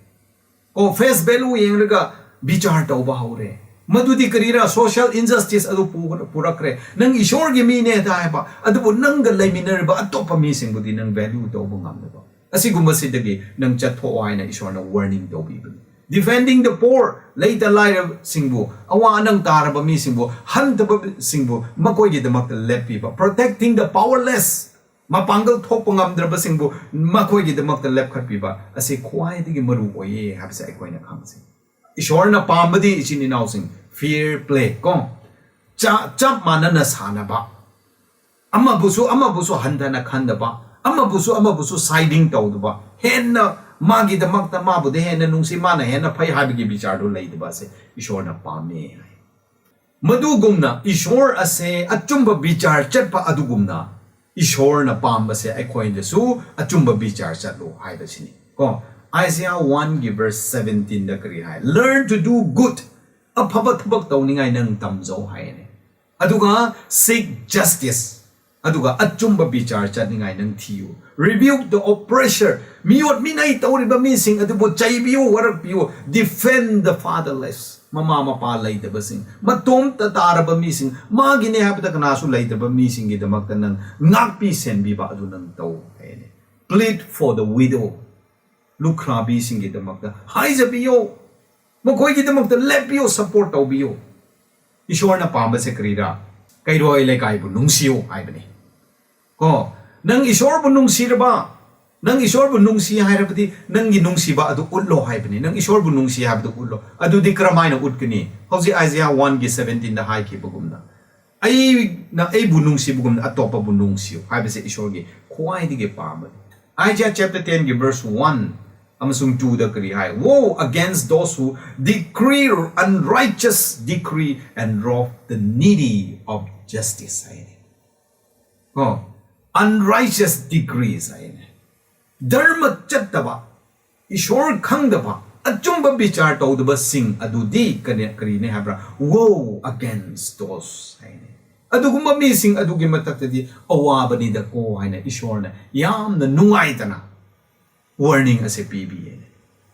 ꯀꯣ, ꯐꯦꯁ ꯚꯦꯂꯨ ꯌꯦꯡꯂꯒ ꯕꯤꯆꯥꯔ ꯇꯧꯕ ꯍꯧꯔꯦ꯫ ꯃꯗꯨꯗꯤ ꯀꯔꯤꯔꯥ? ꯁꯣꯁꯤꯌꯦꯜ ꯏꯟꯖꯁꯇꯤꯁ ꯑꯗꯨ ꯄꯨ-, ꯄꯨꯔꯛꯈ꯭ꯔꯦ꯫ ꯅꯪ ꯏꯁꯣꯔꯒꯤ ꯃꯤꯅꯦ ꯍꯥꯏꯕ, ꯑꯗꯨꯕꯨ ꯅꯪꯒ ꯂꯩꯃꯤꯟꯅꯔꯤꯕ ꯑꯇꯣꯞꯄ ꯃꯤꯁꯤꯡꯕꯨꯗꯤ ꯅꯪ ꯚꯦꯂꯨ ꯇꯧꯕ ꯉꯝꯗꯕ꯫ ꯑꯁꯤꯒꯨꯝꯕꯁꯤꯗꯒꯤ ꯅꯪ ꯆꯠꯊꯣꯛꯑꯣ ꯍꯥꯏꯅ ꯏꯁꯣꯔꯅ ꯋꯥꯔꯅꯤꯡ ꯇꯧꯕꯤꯕꯅꯤ꯫ Defending the poor, ꯂꯩꯇ ꯂꯥꯏꯔꯕꯁꯤꯡꯕꯨ, ꯑꯋꯥ ꯑꯅꯪ ꯇꯥꯔꯕ ꯃꯤꯁꯤꯡꯕꯨ, ꯍꯟꯊꯕꯁꯤꯡꯕꯨ, ꯃꯈꯣꯏꯒꯤꯗꯃꯛꯇ ꯂꯦꯞꯄꯤꯕ꯫ Protecting the powerless, ꯃꯄꯥꯡꯒꯜ ꯊꯣꯛꯄ ꯉꯝꯗ꯭ꯔꯕꯁꯤꯡꯕꯨ ꯃꯈꯣꯏꯒꯤꯗꯃꯛꯇ ꯂꯦꯞꯈꯠꯄꯤꯕ ꯑꯁꯤ ꯈ꯭ꯋꯥꯏꯗꯒꯤ ꯃꯔꯨ ꯑꯣꯏꯌꯦ ꯍꯥꯏꯕꯁꯦ ꯑꯩꯈꯣꯏꯅ ꯈꯪꯁꯤ꯫ ꯏꯁꯣꯔꯅ ꯄꯥꯝꯕꯗꯤ, ꯏꯆꯤꯟ ꯏꯅꯥꯎꯁꯤꯡ, ꯐꯤꯌꯔ ꯄ꯭ꯂꯦ ꯀꯣ, ꯆ-, ꯆꯞ ꯃꯥꯟꯅꯅ ꯁꯥꯟꯅꯕ, ꯑꯃꯕꯨꯁꯨ ꯑꯃꯕꯨꯁꯨ ꯍꯟꯊꯅ ꯈꯟꯗꯕ, ꯑꯃꯕꯨꯁꯨ ꯑꯃꯕꯨꯁꯨ ꯁꯥꯏꯗꯤꯡ ꯇꯧꯗꯕ, ꯍꯦꯟꯅ ꯃꯥꯒꯤꯗꯃꯛꯇ ꯃꯥꯕꯨꯗꯤ ꯍꯦꯟꯅ ꯅꯨꯡꯁꯤ, ꯃꯥꯅ ꯍꯦꯟꯅ ꯐꯩ ꯍꯥꯏꯕꯒꯤ ꯕꯤꯆꯥꯔꯗꯨ ꯂꯩꯇꯕ ꯑꯁꯦ ꯏꯁꯣꯔꯅ ꯄꯥꯝꯃꯦ ꯍꯥꯏ꯫ ꯃꯗꯨꯒꯨꯝꯅ ꯏꯁꯣꯔ ꯑꯁꯦ ꯑꯆꯨꯝꯕ ꯕꯤꯆꯥꯔ ꯆꯠꯄ ꯑꯗꯨꯒꯨꯝꯅ ꯏꯁꯣꯔꯅ ꯄꯥꯝꯕꯁꯦ ꯑꯩꯈꯣꯏꯗꯁꯨ ꯑꯆꯨꯝꯕ ꯕꯤꯆꯥꯔ ꯆꯠꯂꯣ ꯍꯥꯏꯕꯁꯤꯅꯤ ꯀꯣ꯫ Isaiah one ꯒꯤ verse seventeen ꯗ ꯀꯔꯤ ꯍꯥꯏ? Learn to do good, ꯑꯐꯕ ꯊꯕꯛ ꯇꯧꯅꯤꯡꯉꯥꯏ ꯅꯪ ꯇꯝꯖꯧ ꯍꯥꯏꯅꯦ꯫ ꯑꯗꯨꯒ seek justice, ꯑꯗꯨꯒ ꯑꯆꯨꯝꯕ ꯕꯤꯆꯥꯔ ꯆꯠꯅꯤꯡꯉꯥꯏ ꯅꯪ ꯊꯤꯌꯨ꯫ Rebuke the oppressor, ꯃꯤꯑꯣꯠ ꯃꯤꯅꯩ ꯇꯧꯔꯤꯕ ꯃꯤꯁꯤꯡ ꯑꯗꯨꯕꯨ ꯆꯩꯕꯤꯌꯨ, ꯋꯥꯔꯛꯄꯤꯌꯨ꯫ Defend the fatherless, ꯃꯃꯥ ꯃꯄꯥ ꯂꯩꯇꯕꯁꯤꯡ, ꯃꯇꯣꯝꯇ ꯇꯥꯔꯕ ꯃꯤꯁꯤꯡ, ꯃꯥꯒꯤꯅꯦ ꯍꯥꯏꯕꯗ ꯀꯅꯥꯁꯨ ꯂꯩꯇꯕ ꯃꯤꯁꯤꯡꯒꯤꯗꯃꯛꯇ ꯅꯪ ꯉꯥꯛꯄꯤ ꯁꯦꯟꯕꯤꯕ ꯑꯗꯨ ꯅꯪ ꯇꯧ ꯍꯥꯏꯅꯦ꯫ Plead for the widow, ꯂꯨꯈ꯭ꯔꯥꯕꯤꯁꯤꯡꯒꯤꯗꯃꯛꯇ ꯍꯥꯏꯖꯕꯤꯌꯣ, ꯃꯈꯣꯏꯒꯤꯗꯃꯛꯇ ꯂꯦꯞꯄꯤꯌꯣ, ꯁꯄꯣꯔꯠ ꯇꯧꯕꯤꯌꯣ꯫ ꯏꯁꯣꯔꯅ ꯄꯥꯝꯕꯁꯦ ꯀꯔꯤꯔꯥ? ꯀꯩꯔꯣꯏ ꯂꯩꯀꯥꯏꯕꯨ ꯅꯨꯡꯁꯤꯌꯨ ꯍꯥꯏꯕꯅꯤ꯫ ꯀꯣ, ꯅꯪ ꯏꯁꯣꯔꯕꯨ ꯅꯨꯡꯁꯤꯔꯕ, ꯅꯪ ꯏꯁꯣꯔꯕꯨ ꯅꯨꯡꯁꯤ ꯍꯥꯏꯔꯕꯗꯤ ꯅꯪꯒꯤ ꯅꯨꯡꯁꯤꯕ ꯑꯗꯨ ꯎꯠꯂꯣ ꯍꯥꯏꯕꯅꯤ꯫ ꯅꯪ ꯏꯁꯣꯔꯕꯨ ꯅꯨꯡꯁꯤ ꯍꯥꯏꯕꯗꯨ ꯎꯠꯂꯣ꯫ ꯑꯗꯨꯗꯤ ꯀꯔꯝꯍꯥꯏꯅ ꯎꯠꯀꯅꯤ? ꯍꯧꯖꯤꯛ ꯑꯥꯏꯖꯌꯥ ꯋꯥꯟꯒꯤ ꯁꯚꯦꯟꯇꯤꯟꯗ ꯍꯥꯏꯈꯤꯕꯒꯨꯝꯅ, "ꯑꯩꯅ ꯑꯩꯕꯨ ꯅꯨꯡꯁꯤꯕꯒꯨꯝꯅ ꯑꯇꯣꯞꯄꯕꯨ ꯅꯨꯡꯁꯤꯌꯨ" ꯍꯥꯏꯕꯁꯦ ꯏꯁꯣꯔꯒꯤ ꯈ꯭ꯋꯥꯏꯗꯒꯤ ꯄꯥꯝꯕꯅꯤ꯫ Isaiah chapter ten ꯒꯤ verse one ꯑꯃꯁꯨꯡ two ꯗ ꯀꯔꯤ ꯍꯥꯏ? "Woe against those who decree unrighteous decree and rob the needy of justice" ꯍꯥꯏꯅꯤ꯫ ꯀꯣ, unrighteous decrees ꯍꯥꯏꯅꯦ꯫ ꯙꯔꯃ ꯆꯠꯇꯕ, ꯏꯁꯣꯔ ꯈꯪꯗꯕ, ꯑꯆꯨꯝꯕ ꯕꯤꯆꯥꯔ ꯇꯧꯗꯕꯁꯤꯡ ꯑꯗꯨꯗꯤ ꯀꯔꯤ, ꯀꯔꯤꯅꯦ ꯍꯥꯏꯕ꯭ꯔꯥ? "Woe against those" ꯍꯥꯏꯅꯦ꯫ ꯑꯗꯨꯒꯨꯝꯕ ꯃꯤꯁꯤꯡ ꯑꯗꯨꯒꯤ ꯃꯊꯛꯇꯗꯤ ꯑꯋꯥꯕꯅꯤꯗꯀꯣ ꯍꯥꯏꯅ ꯏꯁꯣꯔꯅ ꯌꯥꯝꯅ ꯅꯨꯡꯉꯥꯏꯇꯅ warning ꯑꯁꯦ ꯄꯤꯕꯤꯌꯦ꯫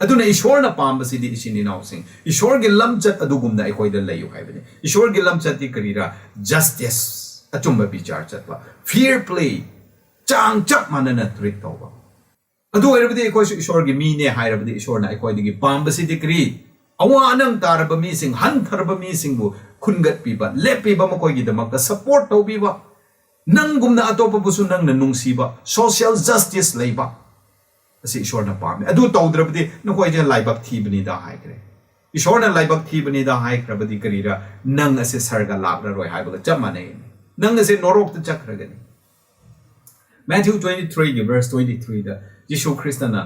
ꯑꯗꯨꯅ ꯏꯁꯣꯔꯅ ꯄꯥꯝꯕꯁꯤꯗꯤ, ꯏꯆꯤꯟ ꯏꯅꯥꯎꯁꯤꯡ, ꯏꯁꯣꯔꯒꯤ ꯂꯝꯆꯠ ꯑꯗꯨꯒꯨꯝꯅ ꯑꯩꯈꯣꯏꯗ ꯂꯩꯌꯨ ꯍꯥꯏꯕꯅꯤ꯫ ꯏꯁꯣꯔꯒꯤ ꯂꯝꯆꯠꯇꯤ ꯀꯔꯤꯔꯥ? Justice, ꯑꯆꯨꯝꯕ ꯕꯤꯆꯥꯔ ꯆꯠꯄ, fair play, ꯆꯥꯡ ꯆꯞ ꯃꯥꯟꯅꯅ treat ꯇꯧꯕ꯫ ꯑꯗꯨ ꯑꯣꯏꯔꯕꯗꯤ ꯑꯩꯈꯣꯏꯁꯨ ꯏꯁꯣꯔꯒꯤ ꯃꯤꯅꯦ ꯍꯥꯏꯔꯕꯗꯤ ꯏꯁꯣꯔꯅ ꯑꯩꯈꯣꯏꯗꯒꯤ ꯄꯥꯝꯕꯁꯤꯗꯤ ꯀꯔꯤ? ꯑꯋꯥ ꯑꯅꯪ ꯇꯥꯔꯕ ꯃꯤꯁꯤꯡ, ꯍꯟꯊꯔꯕ ꯃꯤꯁꯤꯡꯕꯨ ꯈꯨꯟꯒꯠꯄꯤꯕ, ꯂꯦꯞꯄꯤꯕ, ꯃꯈꯣꯏꯒꯤꯗꯃꯛꯇ support ꯇꯧꯕꯤꯕ, ꯅꯪꯒꯨꯝꯅ ꯑꯇꯣꯞꯄꯕꯨꯁꯨ ꯅꯪꯅ ꯅꯨꯡꯁꯤꯕ, social justice ꯂꯩꯕ, ꯑꯁꯤ ꯏꯁꯣꯔꯅ ꯄꯥꯝꯃꯤ꯫ ꯑꯗꯨ ꯇꯧꯗ꯭ꯔꯕꯗꯤ ꯅꯈꯣꯏꯁꯦ ꯂꯥꯏꯕꯛ ꯊꯤꯕꯅꯤꯗ ꯍꯥꯏꯈ꯭ꯔꯦ꯫ ꯏꯁꯣꯔꯅ ꯂꯥꯏꯕꯛ ꯊꯤꯕꯅꯤꯗ ꯍꯥꯏꯈ꯭ꯔꯕꯗꯤ ꯀꯔꯤꯔꯥ? ꯅꯪ ꯑꯁꯦ ꯁꯔꯒ ꯂꯥꯛꯂꯔꯣꯏ ꯍꯥꯏꯕꯒ ꯆꯞ ꯃꯥꯟꯅꯩ꯫ ꯅꯪ ꯑꯁꯦ ꯅꯣꯔꯣꯛꯇ ꯆꯠꯈ꯭ꯔꯒꯅꯤ꯫ Matthew twenty three ꯒꯤ verse twenty three ꯗ ꯖꯤꯁꯨ ꯈ꯭ꯔꯤꯁꯇꯅ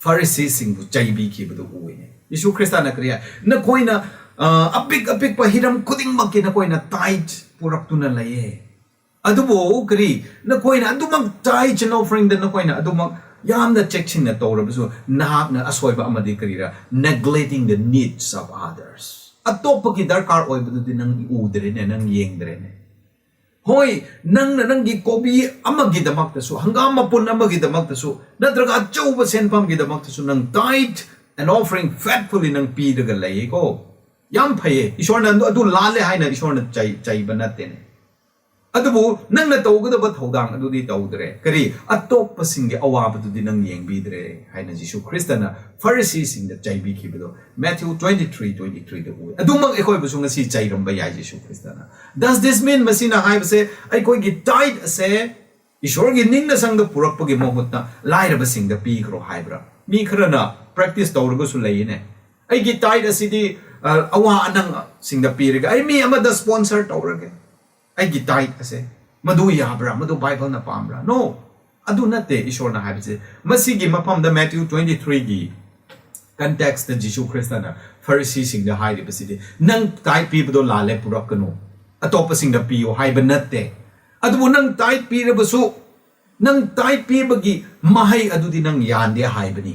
ꯐꯔꯤꯁꯤꯁꯤꯡꯕꯨ ꯆꯩꯕꯤꯈꯤꯕꯗꯨ ꯎꯏꯅꯦ꯫ ꯖꯤꯁꯨ ꯈ꯭ꯔꯤꯁꯇꯅ ꯀꯔꯤ ꯍꯥꯏ? "ꯅꯈꯣꯏꯅ, ꯑ, ꯑꯄꯤꯛ ꯑꯄꯤꯛꯄ ꯍꯤꯔꯝ ꯈꯨꯗꯤꯡꯃꯛꯀꯤ ꯅꯈꯣꯏꯅ tithe ꯄꯨꯔꯛꯇꯨꯅ ꯂꯩꯌꯦ꯫ ꯑꯗꯨꯕꯨ ꯀꯔꯤ? ꯅꯈꯣꯏꯅ ꯑꯗꯨꯃꯛ tithe and offering ꯗ ꯅꯈꯣꯏꯅ ꯑꯗꯨꯃꯛ ꯌꯥꯝꯅ ꯆꯦꯛꯁꯤꯟꯅ ꯇꯧꯔꯕꯁꯨ, ꯅꯍꯥꯛꯅ ꯑꯁꯣꯏꯕ ꯑꯃꯗꯤ ꯀꯔꯤꯔꯥ? Neglecting the needs of others꯫ ꯑꯇꯣꯞꯄꯒꯤ ꯗꯔꯀꯥꯔ ꯑꯣꯏꯕꯗꯨꯗꯤ ꯅꯪ ꯎꯗ꯭ꯔꯦꯅꯦ, ꯅꯪ ꯌꯦꯡꯗ꯭ꯔꯦꯅꯦ꯫ ꯍꯣꯏ, ꯅꯪꯅ ꯅꯪꯒꯤ ꯀꯣꯕꯤ ꯑꯃꯒꯤꯗꯃꯛꯇꯁꯨ, ꯍꯪꯒꯥꯝ ꯃꯄꯨꯟ ꯑꯃꯒꯤꯗꯃꯛꯇꯁꯨ, ꯅꯠꯇ꯭ꯔꯒ ꯑꯆꯧꯕ ꯁꯦꯟꯐꯝꯒꯤꯗꯃꯛꯇꯁꯨ ꯅꯪ tithe and offering faithfully ꯅꯪ ꯄꯤꯔꯒ ꯂꯩꯌꯦꯀꯣ꯫ ꯌꯥꯝ ꯐꯩꯌꯦ꯫ ꯏꯁꯣꯔꯅ ꯑꯗꯨ, ꯑꯗꯨ ꯂꯥꯜꯂꯦ ꯍꯥꯏꯅ ꯏꯁꯣꯔꯅ ꯆꯩ-, ꯆꯩꯕ ꯅꯠꯇꯦꯅꯦ꯫ ꯑꯗꯨꯕꯨ ꯅꯪꯅ ꯇꯧꯒꯗꯕ ꯊꯧꯗꯥꯡ ꯑꯗꯨꯗꯤ ꯇꯧꯗ꯭ꯔꯦ꯫ ꯀꯔꯤ? ꯑꯇꯣꯞꯄꯁꯤꯡꯒꯤ ꯑꯋꯥꯕꯗꯨꯗꯤ ꯅꯪ ꯌꯦꯡꯕꯤꯗ꯭ꯔꯦ ꯍꯥꯏꯅ ꯖꯤꯁꯨ ꯈ꯭ꯔꯤꯁꯇꯅ ꯐꯔꯤꯁꯤꯁꯤꯡꯗ ꯆꯩꯕꯤꯈꯤꯕꯗꯣ꯫ Matthew twenty three twenty three ꯗ ꯎꯏ꯫ ꯑꯗꯨꯃꯛ ꯑꯩꯈꯣꯏꯕꯨꯁꯨ ꯉꯁꯤ ꯆꯩꯔꯝꯕ ꯌꯥꯏ ꯖꯤꯁꯨ ꯈ꯭ꯔꯤꯁꯇꯅ꯫ Does this mean, ꯃꯁꯤꯅ ꯍꯥꯏꯕꯁꯦ ꯑꯩꯈꯣꯏꯒꯤ tithe ꯑꯁꯦ ꯏꯁꯣꯔꯒꯤ ꯅꯤꯡꯅ ꯁꯪꯗ ꯄꯨꯔꯛꯄꯒꯤ ꯃꯍꯨꯠꯇ ꯂꯥꯏꯔꯕꯁꯤꯡꯗ ꯄꯤꯈ꯭ꯔꯣ ꯍꯥꯏꯕ꯭ꯔꯥ? ꯃꯤ ꯈꯔꯅ practice ꯇꯧꯔꯒꯁꯨ ꯂꯩꯌꯦꯅꯦ꯫ "ꯑꯩꯒꯤ tithe ꯑꯁꯤꯗꯤ, ꯑ, ꯑꯋꯥ ꯑꯅꯪꯁꯤꯡꯗ ꯄꯤꯔꯒꯦ, ꯑꯩ ꯃꯤ ꯑꯃꯗ sponsor ꯇꯧꯔꯒꯦ, ꯑꯩꯒꯤ tithe ꯑꯁꯦ"꯫ ꯃꯗꯨ ꯌꯥꯕ꯭ꯔꯥ? ꯃꯗꯨ ꯕꯥꯏꯕꯜꯅ ꯄꯥꯝꯕ꯭ꯔꯥ? No, ꯑꯗꯨ ꯅꯠꯇꯦ ꯏꯁꯣꯔꯅ ꯍꯥꯏꯕꯁꯦ꯫ ꯃꯁꯤꯒꯤ ꯃꯐꯝꯗ Matthew twenty three ꯒꯤ context ꯇ ꯖꯤꯁꯨ ꯈ꯭ꯔꯤꯁꯇꯅ ꯐꯔꯤꯁꯤꯁꯤꯡꯗ ꯍꯥꯏꯔꯤꯕꯁꯤꯗꯤ, "ꯅꯪ tithe ꯄꯤꯕꯗꯣ ꯂꯥꯜꯂꯦ, ꯄꯨꯔꯛꯀꯅꯨ, ꯑꯇꯣꯞꯄꯁꯤꯡꯗ ꯄꯤꯌꯣ" ꯍꯥꯏꯕ ꯅꯠꯇꯦ꯫ ꯑꯗꯨꯕꯨ ꯅꯪ tithe ꯄꯤꯔꯕꯁꯨ, ꯅꯪ tithe ꯄꯤꯕꯒꯤ ꯃꯍꯩ ꯑꯗꯨꯗꯤ ꯅꯪ ꯌꯥꯟꯗꯦ ꯍꯥꯏꯕꯅꯤ꯫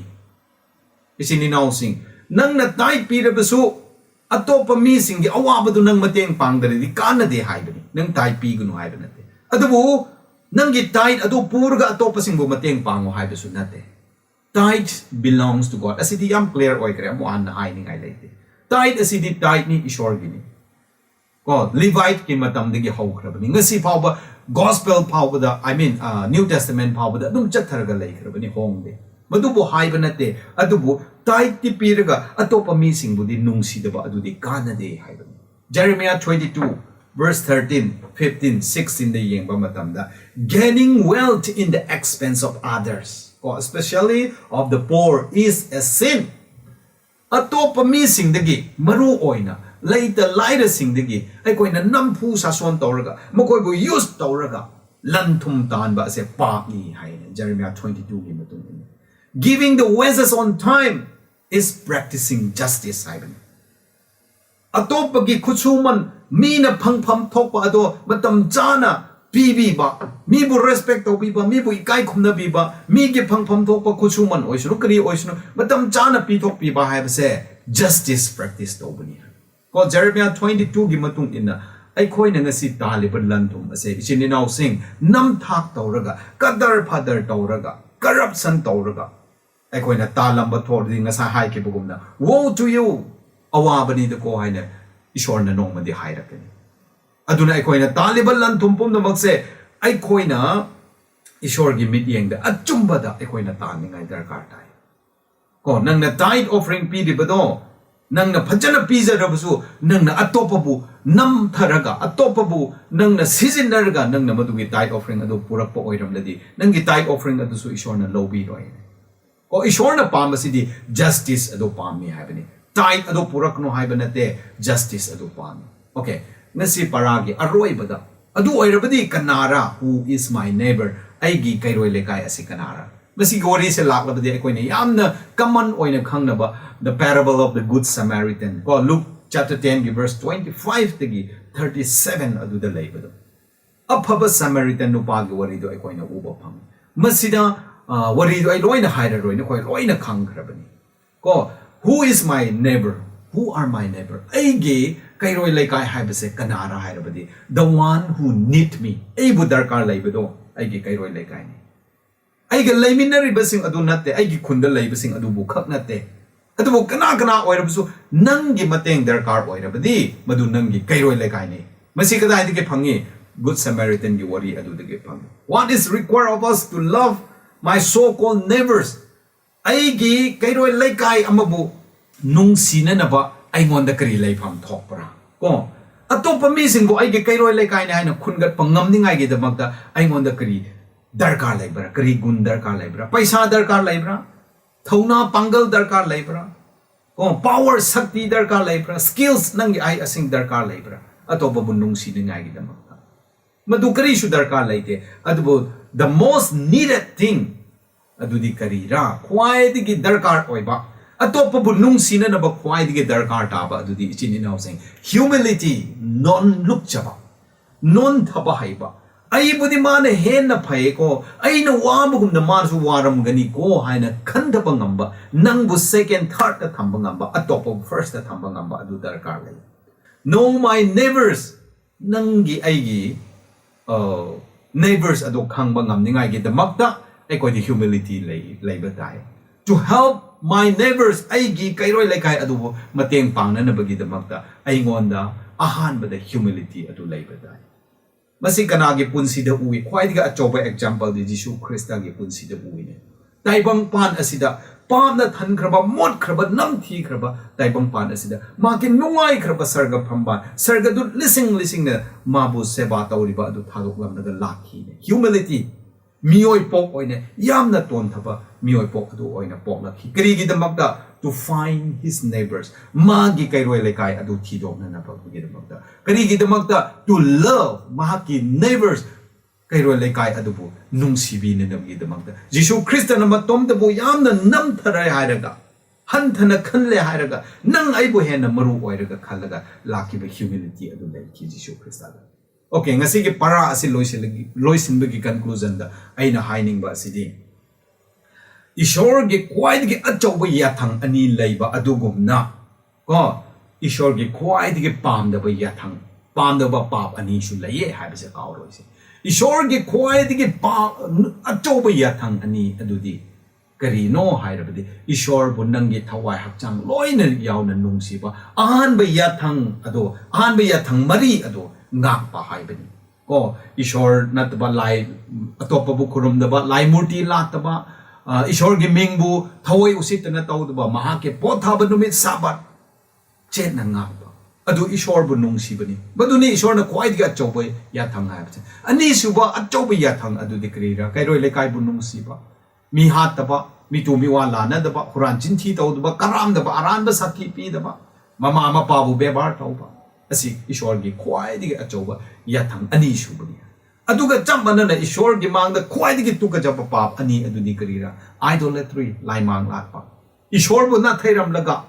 ꯏꯆꯤꯟ ꯏꯅꯥꯎꯁꯤꯡ, ꯅꯪꯅ tithe ꯄꯤꯔꯕꯁꯨ ꯑꯇꯣꯞꯄ ꯃꯤꯁꯤꯡꯒꯤ ꯑꯋꯥꯕꯗꯨ ꯅꯪ ꯃꯇꯦꯡ ꯄꯥꯡꯗ꯭ꯔꯗꯤ ꯀꯥꯟꯅꯗꯦ ꯍꯥꯏꯕꯅꯤ꯫ ꯅꯪ tithe ꯄꯤꯒꯅꯨ ꯍꯥꯏꯕ ꯅꯠꯇꯦ꯫ ꯑꯗꯨꯕꯨ ꯅꯪꯒꯤ tithe ꯑꯗꯨ ꯄꯨꯔꯒ ꯑꯇꯣꯞꯄꯁꯤꯡꯕꯨ ꯃꯇꯦꯡ ꯄꯥꯡꯉꯨ ꯍꯥꯏꯕꯁꯨ ꯅꯠꯇꯦ꯫ Tithe belongs to God꯫ ꯑꯁꯤꯗꯤ ꯌꯥꯝ clear ꯑꯣꯏꯈ꯭ꯔꯦ, ꯑꯃꯨꯛ ꯍꯟꯅ ꯍꯥꯏꯅꯤꯡꯉꯥꯏ ꯂꯩꯇꯦ꯫ Tithe ꯑꯁꯤꯗꯤ tithe ꯅꯤ, ꯏꯁꯣꯔꯒꯤꯅꯤ꯫ ꯀꯣ, Levite ꯀꯤ ꯃꯇꯝꯗꯒꯤ ꯍꯧꯈ꯭ꯔꯕꯅꯤ꯫ ꯉꯁꯤ ꯐꯥꯎꯕ gospel ꯐꯥꯎꯕꯗ, I mean, ꯑ, New Testament ꯐꯥꯎꯕꯗ ꯑꯗꯨꯝ ꯆꯠꯊꯔꯒ ꯂꯩꯈ꯭ꯔꯕꯅꯤ, ꯍꯣꯡꯗꯦ꯫ ꯃꯗꯨꯕꯨ ꯍꯥꯏꯕ ꯅꯠꯇꯦ, ꯑꯗꯨꯕꯨ tithe ꯇꯤ ꯄꯤꯔꯒ ꯑꯇꯣꯞꯄ ꯃꯤꯁꯤꯡꯕꯨꯗꯤ ꯅꯨꯡꯁꯤꯗꯕ ꯑꯗꯨꯗꯤ ꯀꯥꯟꯅꯗꯦ ꯍꯥꯏꯕꯅꯤ꯫ Jeremiah twenty two verse thirteen, fifteen, sixteen ꯗ ꯌꯦꯡꯕ ꯃꯇꯝꯗ, "Gaining wealth in the expense of others, ꯀꯣ, especially of the poor, is a sin." ꯑꯇꯣꯞꯄ ꯃꯤꯁꯤꯡꯗꯒꯤ, ꯃꯔꯨ ꯑꯣꯏꯅ ꯂꯩꯇ ꯂꯥꯏꯔꯁꯤꯡꯗꯒꯤ ꯑꯩꯈꯣꯏꯅ ꯅꯝꯐꯨ ꯁꯥꯁꯣꯟ ꯇꯧꯔꯒ, ꯃꯈꯣꯏꯕꯨ use ꯇꯧꯔꯒ ꯂꯟ ꯊꯨꯝ ꯇꯥꯟꯕ ꯑꯁꯦ ꯄꯥꯞꯅꯤ ꯍꯥꯏꯅ Jeremiah twenty two ꯒꯤ ꯃꯇꯨꯡ ꯏꯟꯅ꯫ "Giving the wages on time is practicing justice" ꯍꯥꯏꯕꯅꯤ꯫ ꯑꯇꯣꯞꯄꯒꯤ ꯈꯨꯠꯁꯨꯃꯟ, ꯃꯤꯅ ꯐꯪꯐꯝ ꯊꯣꯛꯄ ꯑꯗꯣ ꯃꯇꯝ ꯆꯥꯅ ꯄꯤꯕꯤꯕ, ꯃꯤꯕꯨ respect ꯇꯧꯕꯤꯕ, ꯃꯤꯕꯨ ꯏꯀꯥꯏ ꯈꯨꯝꯅꯕꯤꯕ, ꯃꯤꯒꯤ ꯐꯪꯐꯝ ꯊꯣꯛꯄ ꯈꯨꯠꯁꯨꯃꯟ ꯑꯣꯏꯁꯅꯨ, ꯀꯔꯤ ꯑꯣꯏꯁꯅꯨ, ꯃꯇꯝ ꯆꯥꯅ ꯄꯤꯊꯣꯛꯄꯤꯕ ꯍꯥꯏꯕꯁꯦ justice practice ꯇꯧꯕꯅꯤ꯫ ꯀꯣ, Jeremiah twenty two ꯒꯤ ꯃꯇꯨꯡ ꯏꯟꯅ ꯑꯩꯈꯣꯏꯅ ꯉꯁꯤ ꯇꯥꯜꯂꯤꯕ ꯂꯟ ꯊꯨꯝ ꯑꯁꯦ, ꯏꯆꯤꯟ ꯏꯅꯥꯎꯁꯤꯡ, ꯅꯝꯊꯥꯛ ꯇꯧꯔꯒ, ꯀꯗꯔ ꯐꯗꯔ ꯇꯧꯔꯒ, corruption ꯇꯧꯔꯒ ꯑꯩꯈꯣꯏꯅ ꯇꯥꯜꯂꯝꯕ ꯊꯣꯛꯂꯗꯤ, ꯉꯁꯥꯏ ꯍꯥꯏꯈꯤꯕꯒꯨꯝꯅ, "Woe to you! ꯑꯋꯥꯕꯅꯤꯗꯀꯣ" ꯍꯥꯏꯅ ꯏꯁꯣꯔꯅ ꯅꯣꯡꯃꯗꯤ ꯍꯥꯏꯔꯛꯀꯅꯤ꯫ ꯑꯗꯨꯅ ꯑꯩꯈꯣꯏꯅ ꯇꯥꯜꯂꯤꯕ ꯂꯟ ꯊꯨꯝ ꯄꯨꯝꯅꯃꯛꯁꯦ ꯑꯩꯈꯣꯏꯅ ꯏꯁꯣꯔꯒꯤ ꯃꯤꯠꯌꯦꯡꯗ ꯑꯆꯨꯝꯕꯗ ꯑꯩꯈꯣꯏꯅ ꯇꯥꯟꯅꯤꯡꯉꯥꯏ ꯗꯔꯀꯥꯔ ꯇꯥꯏ꯫ ꯀꯣ, ꯅꯪꯅ tithe offering ꯄꯤꯔꯤꯕꯗꯣ, ꯅꯪꯅ ꯐꯖꯅ ꯄꯤꯖꯔꯕꯁꯨ, ꯅꯪꯅ ꯑꯇꯣꯞꯄꯕꯨ ꯅꯝꯊꯔꯒ, ꯑꯇꯣꯞꯄꯕꯨ ꯅꯪꯅ ꯁꯤꯖꯤꯟꯅꯔꯒ, ꯅꯪꯅ ꯃꯗꯨꯒꯤ tithe offering ꯑꯗꯨ ꯄꯨꯔꯛꯄ ꯑꯣꯏꯔꯝꯂꯗꯤ, ꯅꯪꯒꯤ tithe offering ꯑꯗꯨꯁꯨ ꯏꯁꯣꯔꯅ ꯂꯧꯕꯤꯔꯣꯏ꯫ ꯀꯣ, ꯏꯁꯣꯔꯅ ꯄꯥꯝꯕꯁꯤꯗꯤ justice ꯑꯗꯨ ꯄꯥꯝꯃꯤ ꯍꯥꯏꯕꯅꯤ꯫ Tithe ꯑꯗꯨ ꯄꯨꯔꯛꯀꯅꯨ ꯍꯥꯏꯕ ꯅꯠꯇꯦ, justice ꯑꯗꯨ ꯄꯥꯝꯃꯤ꯫ Okay, ꯉꯁꯤ ꯄꯔꯥꯒꯤ ꯑꯔꯣꯏꯕꯗ, "ꯑꯗꯨ ꯑꯣꯏꯔꯕꯗꯤ ꯀꯅꯥꯔ? Who is my neighbor? ꯑꯩꯒꯤ ꯀꯩꯔꯣꯏ ꯂꯩꯀꯥꯏ ꯑꯁꯤ ꯀꯅꯥꯔ?" ꯃꯁꯤꯒꯤ ꯋꯥꯔꯤꯁꯦ ꯂꯥꯛꯂꯕꯗꯤ ꯑꯩꯈꯣꯏꯅ ꯌꯥꯝꯅ common ꯑꯣꯏꯅ ꯈꯪꯅꯕ the parable of the good Samaritan, ꯀꯣ, Luke chapter ten ꯒꯤ verse twenty five ꯇꯒꯤ thirty seven ꯑꯗꯨꯗ ꯂꯩꯕꯗꯣ꯫ ꯑꯐꯕ Samaritan ꯅꯨꯄꯥꯒꯤ ꯋꯥꯔꯤꯗꯣ ꯑꯩꯈꯣꯏꯅ ꯎꯕ ꯐꯪꯉꯤ꯫ ꯃꯁꯤꯗ, ꯑ, ꯋꯥꯔꯤꯗꯣ ꯑꯩ ꯂꯣꯏꯅ ꯍꯥꯏꯔꯔꯣꯏ, ꯅꯈꯣꯏ ꯂꯣꯏꯅ ꯈꯪꯈ꯭ꯔꯕꯅꯤ꯫ ꯀꯣ, "Who is my neighbor? Who are my neighbor?" ꯑꯩꯒꯤ ꯀꯩꯔꯣꯏ ꯂꯩꯀꯥꯏ ꯍꯥꯏꯕꯁꯦ ꯀꯅꯥꯔ ꯍꯥꯏꯔꯕꯗꯤ, the one who need me, ꯑꯩꯕꯨ ꯗꯔꯀꯥꯔ ꯂꯩꯕꯗꯣ ꯑꯩꯒꯤ ꯀꯩꯔꯣꯏ ꯂꯩꯀꯥꯏꯅꯤ꯫ ꯑꯩꯒ ꯂꯩꯃꯤꯟꯅꯔꯤꯕꯁꯤꯡ ꯑꯗꯨ ꯅꯠꯇꯦ, ꯑꯩꯒꯤ ꯈꯨꯟꯗ ꯂꯩꯕꯁꯤꯡ ꯑꯗꯨꯕꯨ ꯈꯛ ꯅꯠꯇꯦ, ꯑꯗꯨꯕꯨ ꯀꯅꯥ ꯀꯅꯥ ꯑꯣꯏꯔꯕꯁꯨ ꯅꯪꯒꯤ ꯃꯇꯦꯡ ꯗꯔꯀꯥꯔ ꯑꯣꯏꯔꯕꯗꯤ ꯃꯗꯨ ꯅꯪꯒꯤ ꯀꯩꯔꯣꯏ ꯂꯩꯀꯥꯏꯅꯤ꯫ ꯃꯁꯤ ꯀꯗꯥꯏꯗꯒꯤ ꯐꯪꯉꯤ? Good Samaritan ꯒꯤ ꯋꯥꯔꯤ ꯑꯗꯨꯗꯒꯤ ꯐꯪꯉꯤ꯫ What is required of us to love my so-called neighbors? ꯑꯩꯒꯤ ꯀꯩꯔꯣꯏ ꯂꯩꯀꯥꯏ ꯑꯃꯕꯨ ꯅꯨꯡꯁꯤꯅꯅꯕ ꯑꯩꯉꯣꯟꯗ ꯀꯔꯤ ꯂꯩꯐꯝ ꯊꯣꯛꯄ꯭ꯔꯥ? ꯀꯣ, ꯑꯇꯣꯞꯄ ꯃꯤꯁꯤꯡꯕꯨ ꯑꯩꯒꯤ ꯀꯩꯔꯣꯏ ꯂꯩꯀꯥꯏꯅꯤ ꯍꯥꯏꯅ ꯈꯨꯟꯒꯠꯄ ꯉꯝꯅꯤꯡꯉꯥꯏꯒꯤꯗꯃꯛꯇ ꯑꯩꯉꯣꯟꯗ ꯀꯔꯤ ꯗꯔꯀꯥꯔ ꯂꯩꯕ꯭ꯔꯥ? ꯀꯔꯤ ꯒꯨꯟ ꯗꯔꯀꯥꯔ ꯂꯩꯕ꯭ꯔꯥ? ꯄꯩꯁꯥ ꯗꯔꯀꯥꯔ ꯂꯩꯕ꯭ꯔꯥ? ꯊꯧꯅꯥ ꯄꯥꯡꯒꯜ ꯗꯔꯀꯥꯔ ꯂꯩꯕ꯭ꯔꯥ? ꯀꯣ, power, ꯁꯛꯇꯤ ꯗꯔꯀꯥꯔ ꯂꯩꯕ꯭ꯔꯥ? Skills, ꯅꯪꯒꯤ ꯑꯍꯩ ꯑꯁꯤꯡ ꯗꯔꯀꯥꯔ ꯂꯩꯕ꯭ꯔꯥ? ꯑꯇꯣꯞꯄꯕꯨ ꯅꯨꯡꯁꯤꯅꯤꯡꯉꯥꯏꯒꯤꯗꯃꯛꯇ ꯃꯗꯨ ꯀꯔꯤꯁꯨ ꯗꯔꯀꯥꯔ ꯂꯩꯇꯦ꯫ ꯑꯗꯨꯕꯨ the most needed thing ꯑꯗꯨꯗꯤ ꯀꯔꯤꯔꯥ? ꯈ꯭ꯋꯥꯏꯗꯒꯤ ꯗꯔꯀꯥꯔ ꯑꯣꯏꯕ, ꯑꯇꯣꯞꯄꯕꯨ ꯅꯨꯡꯁꯤꯅꯅꯕ ꯈ꯭ꯋꯥꯏꯗꯒꯤ ꯗꯔꯀꯥꯔ ꯇꯥꯕ ꯑꯗꯨꯗꯤ, ꯏꯆꯤꯟ ꯏꯅꯥꯎꯁꯤꯡ, humility, ꯅꯣꯟꯂꯨꯛꯆꯕ, ꯅꯣꯟꯊꯕ ꯍꯩꯕ꯫ "ꯑꯩꯕꯨꯗꯤ ꯃꯥꯅ ꯍꯦꯟꯅ ꯐꯩꯀꯣ, ꯑꯩꯅ ꯋꯥꯕꯒꯨꯝꯅ ꯃꯥꯁꯨ ꯋꯥꯔꯝꯒꯅꯤꯀꯣ" ꯍꯥꯏꯅ ꯈꯟꯊꯕ ꯉꯝꯕ, ꯅꯪꯕꯨ second, third ꯇ ꯊꯝꯕ ꯉꯝꯕ, ꯑꯇꯣꯞꯄꯕꯨ first ꯇ ꯊꯝꯕ ꯉꯝꯕ ꯑꯗꯨ ꯗꯔꯀꯥꯔ ꯂꯩ꯫ Know my neighbors, ꯅꯪꯒꯤ ꯑꯩꯒꯤ, ꯑ, neighbors ꯑꯗꯨ ꯈꯪꯕ ꯉꯝꯅꯤꯡꯉꯥꯏꯒꯤꯗꯃꯛꯇ ꯑꯩꯈꯣꯏꯗꯤ humility ꯂꯩ-, ꯂꯩꯕ ꯇꯥꯏ꯫ To help my neighbors, ꯑꯩꯒꯤ ꯀꯩꯔꯣꯏ ꯂꯩꯀꯥꯏ ꯑꯗꯨꯕꯨ ꯃꯇꯦꯡ ꯄꯥꯡꯅꯅꯕꯒꯤꯗꯃꯛꯇ ꯑꯩꯉꯣꯟꯗ ꯑꯍꯥꯟꯕꯗ humility ꯑꯗꯨ ꯂꯩꯕ ꯇꯥꯏ꯫ ꯃꯁꯤ ꯀꯅꯥꯒꯤ ꯄꯨꯟꯁꯤꯗ ꯎꯏ? ꯈ꯭ꯋꯥꯏꯗꯒꯤ ꯑꯆꯧꯕ example ꯗꯤ ꯖꯤꯁꯨ ꯈ꯭ꯔꯤꯁꯇꯒꯤ ꯄꯨꯟꯁꯤꯗ ꯎꯏꯅꯦ꯫ ꯇꯥꯏꯕꯪꯄꯥꯟ ꯑꯁꯤꯗ ꯄꯥꯞꯅ ꯊꯟꯈ꯭ꯔꯕ, ꯃꯣꯠꯈ꯭ꯔꯕ, ꯅꯝꯊꯤꯈ꯭ꯔꯕ ꯇꯥꯏꯕꯪꯄꯥꯟ ꯑꯁꯤꯗ ꯃꯥꯒꯤ ꯅꯨꯡꯉꯥꯏꯈ꯭ꯔꯕ ꯁꯔꯒ ꯐꯝꯕꯥꯜ, ꯁꯔꯒꯗꯨꯠ ꯂꯤꯁꯤꯡ ꯂꯤꯁꯤꯡꯅ ꯃꯥꯕꯨ ꯁꯦꯕꯥ ꯇꯧꯔꯤꯕ ꯑꯗꯨ ꯊꯥꯗꯣꯛꯂꯝꯂꯒ ꯂꯥꯛꯈꯤꯅꯦ꯫ Humility꯫ ꯃꯤꯑꯣꯏ ꯄꯣꯛ ꯑꯣꯏꯅ ꯌꯥꯝꯅ ꯇꯣꯟꯊꯕ ꯃꯤꯑꯣꯏ ꯄꯣꯛ ꯑꯗꯨ ꯑꯣꯏꯅ ꯄꯣꯛꯂꯛꯈꯤ꯫ ꯀꯔꯤꯒꯤꯗꯃꯛꯇ? To find his neighbors꯫ ꯃꯥꯒꯤ ꯀꯩꯔꯣꯏ ꯂꯩꯀꯥꯏ ꯑꯗꯨ ꯊꯤꯗꯣꯛꯅꯅꯕꯒꯤꯗꯃꯛꯇ꯫ ꯀꯔꯤꯒꯤꯗꯃꯛꯇ? To love꯫ ꯃꯍꯥꯛꯀꯤ neighbors, ꯀꯩꯔꯣꯏ ꯂꯩꯀꯥꯏ ꯑꯗꯨꯕꯨ ꯅꯨꯡꯁꯤꯕꯤꯅꯅꯕꯒꯤꯗꯃꯛꯇ꯫ ꯖꯤꯁꯨ ꯈ꯭ꯔꯤꯁꯇꯅ ꯃꯇꯣꯝꯇꯕꯨ ꯌꯥꯝꯅ ꯅꯝꯊꯔꯦ ꯍꯥꯏꯔꯒ, ꯍꯟꯊꯅ ꯈꯜꯂꯦ ꯍꯥꯏꯔꯒ, ꯅꯪ ꯑꯩꯕꯨ ꯍꯦꯟꯅ ꯃꯔꯨ ꯑꯣꯏꯔꯒ ꯈꯜꯂꯒ ꯂꯥꯛꯈꯤꯕ humility ꯑꯗꯨ ꯂꯩꯈꯤ ꯖꯤꯁꯨ ꯈ꯭ꯔꯤꯁꯇꯗ꯫ Okay, ꯉꯁꯤꯒꯤ ꯄꯔꯥ ꯑꯁꯤ ꯂꯣꯏꯁꯤꯜꯂꯒꯤ-, ꯂꯣꯏꯁꯤꯟꯕꯒꯤ conclusion ꯗ ꯑꯩꯅ ꯍꯥꯏꯅꯤꯡꯕ ꯑꯁꯤꯗꯤ, ꯏꯁꯣꯔꯒꯤ ꯈ꯭ꯋꯥꯏꯗꯒꯤ ꯑꯆꯧꯕ ꯌꯥꯊꯪ ꯑꯅꯤ ꯂꯩꯕ ꯑꯗꯨꯒꯨꯝꯅ, ꯀꯣ, ꯏꯁꯣꯔꯒꯤ ꯈ꯭ꯋꯥꯏꯗꯒꯤ ꯄꯥꯝꯗꯕ ꯌꯥꯊꯪ, ꯄꯥꯝꯗꯕ ꯄꯥꯞ ꯑꯅꯤꯁꯨ ꯂꯩꯌꯦ ꯍꯥꯏꯕꯁꯦ ꯀꯥꯎꯔꯣꯏꯁꯦ꯫ ꯏꯁꯣꯔꯒꯤ ꯈ꯭ꯋꯥꯏꯗꯒꯤ ꯄꯥ-, ꯑꯆꯧꯕ ꯌꯥꯊꯪ ꯑꯅꯤ ꯑꯗꯨꯗꯤ ꯀꯔꯤꯅꯣ ꯍꯥꯏꯔꯕꯗꯤ, ꯏꯁꯣꯔꯕꯨ ꯅꯪꯒꯤ ꯊꯋꯥꯏ ꯍꯛꯆꯥꯡ ꯂꯣꯏꯅ ꯌꯥꯎꯅ ꯅꯨꯡꯁꯤꯕ, ꯑꯍꯥꯟꯕ ꯌꯥꯊꯪ ꯑꯗꯣ, ꯑꯍꯥꯟꯕ ꯌꯥꯊꯪ ꯃꯔꯤ ꯑꯗꯣ ꯉꯥꯛꯄ ꯍꯥꯏꯕꯅꯤ꯫ ꯀꯣ, ꯏꯁꯣꯔ ꯅꯠꯇꯕ ꯂꯥꯏ, ꯑꯇꯣꯞꯄꯕꯨ ꯈꯨꯔꯨꯝꯗꯕ, ꯂꯥꯏ ꯃꯨꯔꯇꯤ ꯂꯥꯠꯇꯕ, ꯑ, ꯏꯁꯣꯔꯒꯤ ꯃꯤꯡꯕꯨ ꯊꯑꯣꯏ ꯎꯁꯤꯠꯇꯅ ꯇꯧꯗꯕ, ꯃꯍꯥꯛꯀꯤ ꯄꯣꯊꯥꯕ ꯅꯨꯃꯤꯠ ꯁꯥꯕꯠ ꯆꯦꯠꯅ ꯉꯥꯛꯄ꯫ ꯑꯗꯨ ꯏꯁꯣꯔꯕꯨ ꯅꯨꯡꯁꯤꯕꯅꯤ꯫ ꯃꯗꯨꯅꯤ ꯏꯁꯣꯔꯅ ꯈ꯭ꯋꯥꯏꯗꯒꯤ ꯑꯆꯧꯕ ꯌꯥꯊꯪ ꯍꯥꯏꯕꯁꯦ꯫ ꯑꯅꯤꯁꯨꯕ ꯑꯆꯧꯕ ꯌꯥꯊꯪ ꯑꯗꯨꯗꯤ ꯀꯔꯤꯔꯥ? ꯀꯩꯔꯣꯏ ꯂꯩꯀꯥꯏꯕꯨ ꯅꯨꯡꯁꯤꯕ, ꯃꯤ ꯍꯥꯠꯇꯕ, ꯃꯤꯇꯨ ꯃꯤꯋꯥ ꯂꯥꯟꯅꯗꯕ, ꯍꯨꯔꯥꯟ ꯆꯤꯟꯊꯤ ꯇꯧꯗꯕ, ꯀꯔꯥꯝꯗꯕ, ꯑꯔꯥꯟꯕ ꯁꯥꯈꯤ ꯄꯤꯗꯕ, ꯃꯃꯥ ꯃꯄꯥꯕꯨ ꯕꯦꯕꯥꯔ ꯇꯧꯕ꯫ ꯑꯁꯤ ꯏꯁꯣꯔꯒꯤ ꯈ꯭ꯋꯥꯏꯗꯒꯤ ꯑꯆꯧꯕ ꯌꯥꯊꯪ ꯑꯅꯤꯁꯨꯕꯅꯤ꯫ ꯑꯗꯨꯒ ꯆꯞ ꯃꯥꯟꯅꯅ ꯏꯁꯣꯔꯒꯤ ꯃꯥꯡꯗ ꯈ꯭ꯋꯥꯏꯗꯒꯤ ꯇꯨꯀꯠꯆꯕ ꯄꯥꯞ ꯑꯅꯤ ꯑꯗꯨꯗꯤ ꯀꯔꯤꯔꯥ? Idolatry, ꯂꯥꯏꯃꯥꯡ ꯂꯥꯠꯄ꯫ ꯏꯁꯣꯔꯕꯨ ꯅꯥꯊꯩꯔꯝꯂꯒ,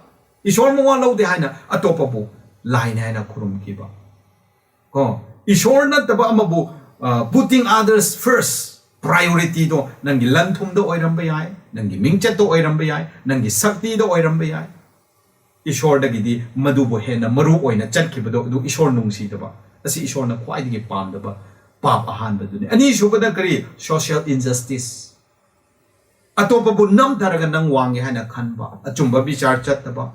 ꯏꯁꯣꯔ ꯃꯋꯥ ꯂꯧꯗꯦ ꯍꯥꯏꯅ ꯑꯇꯣꯞꯄꯕꯨ ꯂꯥꯏꯅꯤ ꯍꯥꯏꯅ ꯈꯨꯔꯨꯝꯈꯤꯕ꯫ ꯀꯣ, ꯏꯁꯣꯔ ꯅꯠꯇꯕ ꯑꯃꯕꯨ, ꯑ, putting others first, priority ꯗꯣ ꯅꯪꯒꯤ ꯂꯟ ꯊꯨꯝꯗ ꯑꯣꯏꯔꯝꯕ ꯌꯥꯏ, ꯅꯪꯒꯤ ꯃꯤꯡꯆꯠꯇ ꯑꯣꯏꯔꯝꯕ ꯌꯥꯏ, ꯅꯪꯒꯤ ꯁꯛꯇꯤꯗ ꯑꯣꯏꯔꯝꯕ ꯌꯥꯏ꯫ ꯏꯁꯣꯔꯗꯒꯤꯗꯤ ꯃꯗꯨꯕꯨ ꯍꯦꯟꯅ ꯃꯔꯨ ꯑꯣꯏꯅ ꯆꯠꯈꯤꯕꯗꯣ ꯑꯗꯨ ꯏꯁꯣꯔ ꯅꯨꯡꯁꯤꯗꯕ꯫ ꯑꯁꯤ ꯏꯁꯣꯔꯅ ꯈ꯭ꯋꯥꯏꯗꯒꯤ ꯄꯥꯝꯗꯕ ꯄꯥꯞ ꯑꯍꯥꯟꯕꯗꯨꯅꯤ꯫ ꯑꯅꯤꯁꯨꯕꯗ ꯀꯔꯤ? Social injustice꯫ ꯑꯇꯣꯞꯄꯕꯨ ꯅꯝꯊꯔꯒ ꯅꯪ ꯋꯥꯡꯉꯦ ꯍꯥꯏꯅ ꯈꯟꯕ, ꯑꯆꯨꯝꯕ ꯕꯤꯆꯥꯔ ꯆꯠꯇꯕ,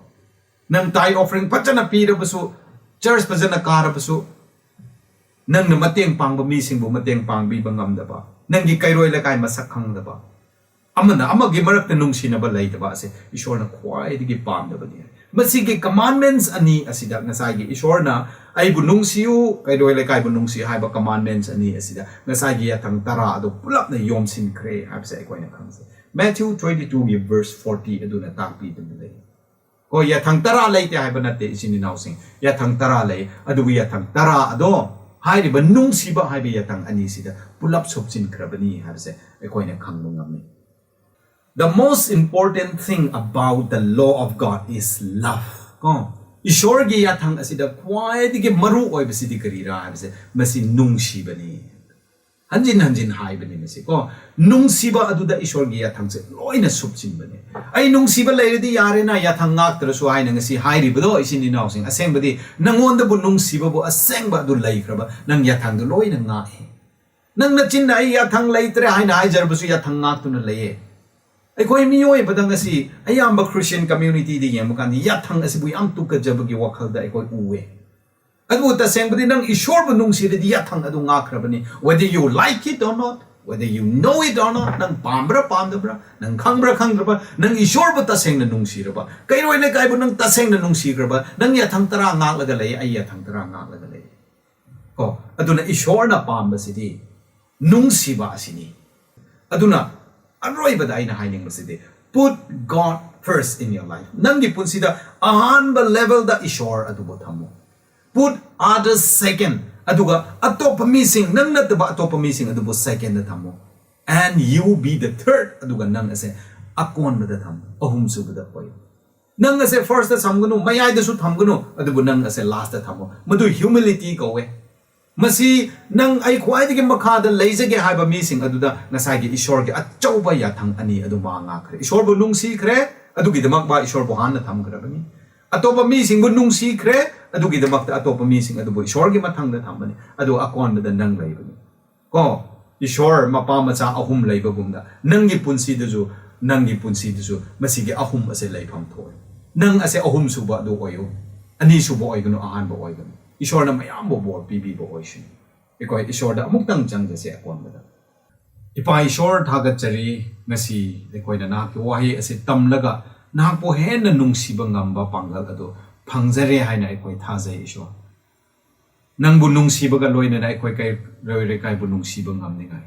ꯅꯪ tithe offering ꯐꯖꯅ ꯄꯤꯔꯕꯁꯨ ꯆꯔꯆ ꯐꯖꯅ ꯀꯥꯔꯕꯁꯨ ꯅꯪꯅ ꯃꯇꯦꯡ ꯄꯥꯡꯕ ꯃꯤꯁꯤꯡꯕꯨ ꯃꯇꯦꯡ ꯄꯥꯡꯕꯤꯕ ꯉꯝꯗꯕ, ꯅꯪꯒꯤ ꯀꯩꯔꯣꯏ ꯂꯩꯀꯥꯏ ꯃꯁꯛ ꯈꯪꯗꯕ, ꯑꯃꯅ ꯑꯃꯒꯤ ꯃꯔꯛꯇ ꯅꯨꯡꯁꯤꯅꯕ ꯂꯩꯇꯕ ꯑꯁꯦ ꯏꯁꯣꯔꯅ ꯈ꯭ꯋꯥꯏꯗꯒꯤ ꯄꯥꯝꯗꯕꯅꯤ꯫ ꯃꯁꯤꯒꯤ ꯀꯃꯥꯟꯃꯦꯟꯁ ꯑꯅꯤ ꯑꯁꯤꯗ ꯉꯁꯥꯏꯒꯤ ꯏꯁꯣꯔꯅ "ꯑꯩꯕꯨ ꯅꯨꯡꯁꯤꯌꯨ, ꯀꯩꯔꯣꯏ ꯂꯩꯀꯥꯏꯕꯨ ꯅꯨꯡꯁꯤꯌꯨ" ꯍꯥꯏꯕ ꯀꯃꯥꯟꯃꯦꯟꯁ ꯑꯅꯤ ꯑꯁꯤꯗ ꯉꯁꯥꯏꯒꯤ ꯌꯥꯊꯪ ꯇꯔꯥ ꯑꯗꯨ ꯄꯨꯂꯞꯅ ꯌꯣꯝꯁꯤꯟꯈ꯭ꯔꯦ ꯍꯥꯏꯕꯁꯦ ꯑꯩꯈꯣꯏꯅ ꯈꯪꯖꯩ꯫ Matthew twenty two ꯒꯤ verse forty ꯑꯗꯨꯅ ꯇꯥꯛꯄꯤꯗꯨꯅ ꯂꯩ꯫ ꯀꯣ, ꯌꯥꯊꯪ ꯇꯔꯥ ꯂꯩꯇꯦ ꯍꯥꯏꯕ ꯅꯠꯇꯦ, ꯏꯆꯤꯟ ꯏꯅꯥꯎꯁꯤꯡ꯫ ꯌꯥꯊꯪ ꯇꯔꯥ ꯂꯩ, ꯑꯗꯨꯕꯨ ꯌꯥꯊꯪ ꯇꯔꯥ ꯑꯗꯣ ꯍꯥꯏꯔꯤꯕ ꯅꯨꯡꯁꯤꯕ ꯍꯥꯏꯕ ꯌꯥꯊꯪ ꯑꯅꯤꯁꯤꯗ ꯄꯨꯂꯞ ꯁꯨꯞꯆꯤꯟꯈ꯭ꯔꯕꯅꯤ ꯍꯥꯏꯕꯁꯦ ꯑꯩꯈꯣꯏꯅ ꯈꯪꯕ ꯉꯝꯃꯤ꯫ The most important thing about the law of God is love. ꯀꯣ, ꯏꯁꯣꯔꯒꯤ ꯌꯥꯊꯪ ꯑꯁꯤꯗ ꯈ꯭ꯋꯥꯏꯗꯒꯤ ꯃꯔꯨ ꯑꯣꯏꯕꯁꯤꯗꯤ ꯀꯔꯤꯔꯥ ꯍꯥꯏꯕꯁꯦ, ꯃꯁꯤ ꯅꯨꯡꯁꯤꯕꯅꯤ꯫ ꯍꯟꯖꯤꯟ ꯍꯟꯖꯤꯟ ꯍꯥꯏꯕꯅꯤ ꯃꯁꯤ ꯀꯣ꯫ ꯅꯨꯡꯁꯤꯕ ꯑꯗꯨꯗ ꯏꯁꯣꯔꯒꯤ ꯌꯥꯊꯪꯁꯦ ꯂꯣꯏꯅ ꯁꯨꯞꯆꯤꯟꯕꯅꯤ꯫ "ꯑꯩ ꯅꯨꯡꯁꯤꯕ ꯂꯩꯔꯗꯤ ꯌꯥꯔꯦꯅ, ꯌꯥꯊꯪ ꯉꯥꯛꯇ꯭ꯔꯁꯨ" ꯍꯥꯏꯅ ꯉꯁꯤ ꯍꯥꯏꯔꯤꯕꯗꯣ, ꯏꯆꯤꯟ ꯏꯅꯥꯎꯁꯤꯡ, ꯑꯁꯦꯡꯕꯗꯤ ꯅꯪꯉꯣꯟꯗꯕꯨ ꯅꯨꯡꯁꯤꯕꯕꯨ ꯑꯁꯦꯡꯕ ꯑꯗꯨ ꯂꯩꯈ꯭ꯔꯕ, ꯅꯪ ꯌꯥꯊꯪꯗꯨ ꯂꯣꯏꯅ ꯉꯥꯛꯑꯦ꯫ ꯅꯪ ꯅꯆꯤꯟꯅ "ꯑꯩ ꯌꯥꯊꯪ ꯂꯩꯇ꯭ꯔꯦ" ꯍꯥꯏꯅ ꯍꯥꯏꯖꯔꯕꯁꯨ, ꯌꯥꯊꯪ ꯉꯥꯛꯇꯨꯅ ꯂꯩꯌꯦ꯫ ꯑꯩꯈꯣꯏ ꯃꯤꯑꯣꯏꯕꯗ ꯉꯁꯤ ꯑꯌꯥꯝꯕ Christian community ꯗ ꯌꯦꯡꯕ ꯀꯥꯟꯗ ꯌꯥꯊꯪ ꯑꯁꯤꯕꯨ ꯌꯥꯝ ꯇꯨꯀꯠꯆꯕꯒꯤ ꯋꯥꯈꯜꯗ ꯑꯩꯈꯣꯏ ꯎꯋꯦ꯫ ꯑꯗꯨꯕꯨ ꯇꯁꯦꯡꯕꯗꯤ ꯅꯪ ꯏꯁꯣꯔꯕꯨ ꯅꯨꯡꯁꯤꯔꯗꯤ ꯌꯥꯊꯪ ꯑꯗꯨ ꯉꯥꯛꯈ꯭ꯔꯕꯅꯤ꯫ Whether you like it or not, whether you know it or not, ꯅꯪ ꯄꯥꯝꯕ꯭ꯔꯥ ꯄꯥꯝꯗꯕ꯭ꯔꯥ, ꯅꯪ ꯈꯪꯕ꯭ꯔꯥ ꯈꯪꯗ꯭ꯔꯕ꯭ꯔꯥ, ꯅꯪ ꯏꯁꯣꯔꯕꯨ ꯇꯁꯦꯡꯅ ꯅꯨꯡꯁꯤꯔꯕ, ꯀꯩꯔꯣꯏ ꯂꯩꯀꯥꯏꯕꯨ ꯅꯪ ꯇꯁꯦꯡꯅ ꯅꯨꯡꯁꯤꯈ꯭ꯔꯕ, ꯅꯪ ꯌꯥꯊꯪ ꯇꯔꯥ ꯉꯥꯛꯂꯒ ꯂꯩ, ꯑꯩ ꯌꯥꯊꯪ ꯇꯔꯥ ꯉꯥꯛꯂꯒ ꯂꯩ꯫ ꯀꯣ, ꯑꯗꯨꯅ ꯏꯁꯣꯔꯅ ꯄꯥꯝꯕꯁꯤꯗꯤ ꯅꯨꯡꯁꯤꯕ ꯑꯁꯤꯅꯤ꯫ ꯑꯗꯨꯅ ꯑꯔꯣꯏꯕꯗ ꯑꯩꯅ ꯍꯥꯏꯅꯤꯡꯕꯁꯤꯗꯤ, put God first in your life. ꯅꯪꯒꯤ ꯄꯨꯟꯁꯤꯗ ꯑꯍꯥꯟꯕ level ꯗ ꯏꯁꯣꯔ ꯑꯗꯨꯕꯨ ꯊꯝꯃꯨ꯫ Put others second. ꯑꯗꯨꯒ ꯑꯇꯣꯞꯄ ꯃꯤꯁꯤꯡ, ꯅꯪ ꯅꯠꯇꯕ ꯑꯇꯣꯞꯄ ꯃꯤꯁꯤꯡ ꯑꯗꯨꯕꯨ second ꯗ ꯊꯝꯃꯨ꯫ And you be the third. ꯑꯗꯨꯒ ꯅꯪ ꯑꯁꯦ ꯑꯀꯣꯟꯕꯗ ꯊꯝꯃꯨ, ꯑꯍꯨꯝꯁꯨꯕꯗ ꯑꯣꯏꯌꯨ꯫ ꯅꯪ ꯑꯁꯦ first ꯊꯝꯒꯅꯨ, ꯃꯌꯥꯏꯗꯁꯨ ꯊꯝꯒꯅꯨ, ꯑꯗꯨꯕꯨ ꯅꯪ ꯑꯁꯦ last ꯊꯝꯃꯨ꯫ ꯃꯗꯨ humility ꯀꯧꯋꯦ꯫ ꯃꯁꯤ ꯅꯪ "ꯑꯩ ꯈ꯭ꯋꯥꯏꯗꯒꯤ ꯃꯈꯥꯗ ꯂꯩꯖꯒꯦ" ꯍꯥꯏꯕ ꯃꯤꯁꯤꯡ ꯑꯗꯨꯗ ꯉꯁꯥꯏꯒꯤ ꯏꯁꯣꯔꯒꯤ ꯑꯆꯧꯕ ꯌꯥꯊꯪ ꯑꯅꯤ ꯑꯗꯨ ꯃꯥ ꯉꯥꯛꯈ꯭ꯔꯦ꯫ ꯏꯁꯣꯔꯕꯨ ꯅꯨꯡꯁꯤꯈ꯭ꯔꯦ, ꯑꯗꯨꯒꯤꯗꯃꯛ ꯃꯥ ꯏꯁꯣꯔꯕꯨ ꯍꯥꯟꯅ ꯊꯝꯈ꯭ꯔꯕꯅꯤ꯫ ꯑꯇꯣꯞꯄ ꯃꯤꯁꯤꯡꯕꯨ ꯅꯨꯡꯁꯤꯈ꯭ꯔꯦ, ꯑꯗꯨꯒꯤꯗꯃꯛꯇ ꯑꯇꯣꯞꯄ ꯃꯤꯁꯤꯡ ꯑꯗꯨꯕꯨ ꯏꯁꯣꯔꯒꯤ ꯃꯊꯪꯗ ꯊꯝꯕꯅꯤ꯫ ꯑꯗꯨ ꯑꯀꯣꯟꯕꯗ ꯅꯪ ꯂꯩꯕꯅꯤ꯫ ꯀꯣ, ꯏꯁꯣꯔ ꯃꯄꯥ ꯃꯆꯥ ꯑꯍꯨꯝ ꯂꯩꯕꯒꯨꯝꯅ ꯅꯪꯒꯤ ꯄꯨꯟꯁꯤꯗꯁꯨ, ꯅꯪꯒꯤ ꯄꯨꯟꯁꯤꯗꯁꯨ ꯃꯁꯤꯒꯤ ꯑꯍꯨꯝ ꯑꯁꯦ ꯂꯩꯐꯝ ꯊꯣꯛꯑꯦ꯫ ꯅꯪ ꯑꯁꯦ ꯑꯍꯨꯝꯁꯨꯕ ꯑꯗꯨ ꯑꯣꯏꯌꯨ꯫ ꯑꯅꯤꯁꯨꯕ ꯑꯣꯏꯒꯅꯨ, ꯑꯍꯥꯟꯕ ꯑꯣꯏꯒꯅꯨ꯫ ꯏꯁꯣꯔꯅ ꯃꯌꯥꯝꯕꯨ ꯕꯣꯔ ꯄꯤꯕꯤꯕ ꯑꯣꯏꯁꯅꯨ꯫ ꯑꯩꯈꯣꯏ ꯏꯁꯣꯔꯗ ꯑꯃꯨꯛꯇꯪ ꯆꯪꯖꯁꯦ ꯑꯀꯣꯟꯕꯗ꯫ ꯏꯄꯥ ꯏꯁꯣꯔ, ꯊꯥꯒꯠꯆꯔꯤ, ꯉꯁꯤ ꯑꯩꯈꯣꯏꯅ ꯅꯍꯥꯛꯀꯤ ꯋꯥꯍꯩ ꯑꯁꯤ ꯇꯝꯂꯒ ꯅꯍꯥꯛꯄꯨ ꯍꯦꯟꯅ ꯅꯨꯡꯁꯤꯕ ꯉꯝꯕ ꯄꯥꯡꯒꯜ ꯑꯗꯨ ꯐꯪꯖꯔꯦ ꯍꯥꯏꯅ ꯑꯩꯈꯣꯏ ꯊꯥꯖꯩ ꯏꯁꯣꯔ꯫ ꯅꯪꯕꯨ ꯅꯨꯡꯁꯤꯕꯒ ꯂꯣꯏꯅꯅ ꯑꯩꯈꯣꯏ ꯀꯩꯔꯣꯏ ꯂꯩꯀꯥꯏꯕꯨ ꯅꯨꯡꯁꯤꯕ ꯉꯝꯅꯤꯡꯉꯥꯏ,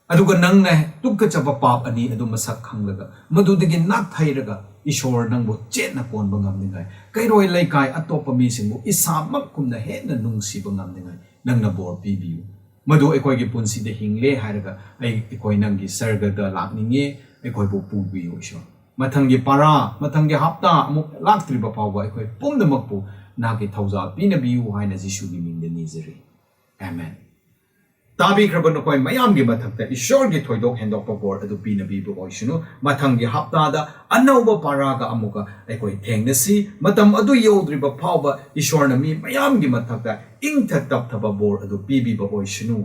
ꯑꯗꯨꯒ ꯅꯪꯅ ꯇꯨꯀꯠꯆꯕ ꯄꯥꯞ ꯑꯅꯤ ꯑꯗꯨ ꯃꯁꯛ ꯈꯪꯂꯒ ꯃꯗꯨꯗꯒꯤ ꯅꯥꯊꯩꯔꯒ ꯏꯁꯣꯔ ꯅꯪꯕꯨ ꯆꯦꯠꯅ ꯀꯣꯟꯕ ꯉꯝꯅꯤꯡꯉꯥꯏ, ꯀꯩꯔꯣꯏ ꯂꯩꯀꯥꯏ ꯑꯇꯣꯞꯄ ꯃꯤꯁꯤꯡꯕꯨ ꯏꯁꯥꯃꯛ ꯀꯨꯝꯅ ꯍꯦꯟꯅ ꯅꯨꯡꯁꯤꯕ ꯉꯝꯅꯤꯡꯉꯥꯏ ꯅꯪꯅ ꯕꯣꯔ ꯄꯤꯕꯤꯌꯨ꯫ ꯃꯗꯨ ꯑꯩꯈꯣꯏꯒꯤ ꯄꯨꯟꯁꯤꯗ ꯍꯤꯡꯂꯦ ꯍꯥꯏꯔꯒ ꯑꯩ, ꯑꯩꯈꯣꯏ ꯅꯪꯒꯤ ꯁꯔꯒꯗ ꯂꯥꯛꯅꯤꯡꯉꯦ, ꯑꯩꯈꯣꯏꯕꯨ ꯄꯨꯕꯤꯌꯨ ꯏꯁꯣꯔ꯫ ꯃꯊꯪꯒꯤ ꯄꯔꯥ, ꯃꯊꯪꯒꯤ ꯍꯞꯇꯥ ꯑꯃꯨꯛ ꯂꯥꯛꯇ꯭ꯔꯤꯕ ꯐꯥꯎꯕ ꯑꯩꯈꯣꯏ ꯄꯨꯝꯅꯃꯛꯄꯨ ꯅꯍꯥꯛꯀꯤ ꯊꯧꯖꯥꯜ ꯄꯤꯅꯕꯤꯌꯨ ꯍꯥꯏꯅ ꯖꯤꯁꯨꯒꯤ ꯃꯤꯡꯗ ꯅꯤꯖꯔꯤ꯫ ꯑꯃꯦꯟ꯫ ꯇꯥꯕꯤꯈ꯭ꯔꯕ ꯅꯈꯣꯏ ꯃꯌꯥꯝꯒꯤ ꯃꯊꯛꯇ ꯏꯁꯣꯔꯒꯤ ꯊꯣꯏꯗꯣꯛ ꯍꯦꯟꯗꯣꯛꯄ ꯕꯣꯔ ꯑꯗꯨ ꯄꯤꯅꯕꯤꯕ ꯑꯣꯏꯁꯅꯨ꯫ ꯃꯊꯪꯒꯤ ꯍꯞꯇꯥꯗ ꯑꯅꯧꯕ ꯄꯔꯥꯒ ꯑꯃꯨꯛꯀ ꯑꯩꯈꯣꯏ ꯊꯦꯡꯅꯁꯤ꯫ ꯃꯇꯝ ꯑꯗꯨ ꯌꯧꯗ꯭ꯔꯤꯕ ꯐꯥꯎꯕ ꯏꯁꯣꯔꯅ ꯃꯤ ꯃꯌꯥꯝꯒꯤ ꯃꯊꯛꯇ ꯏꯪꯊ ꯇꯞꯊꯕ ꯕꯣꯔ ꯑꯗꯨ ꯄꯤꯕꯤꯕ ꯑꯣꯏꯁꯅꯨ꯫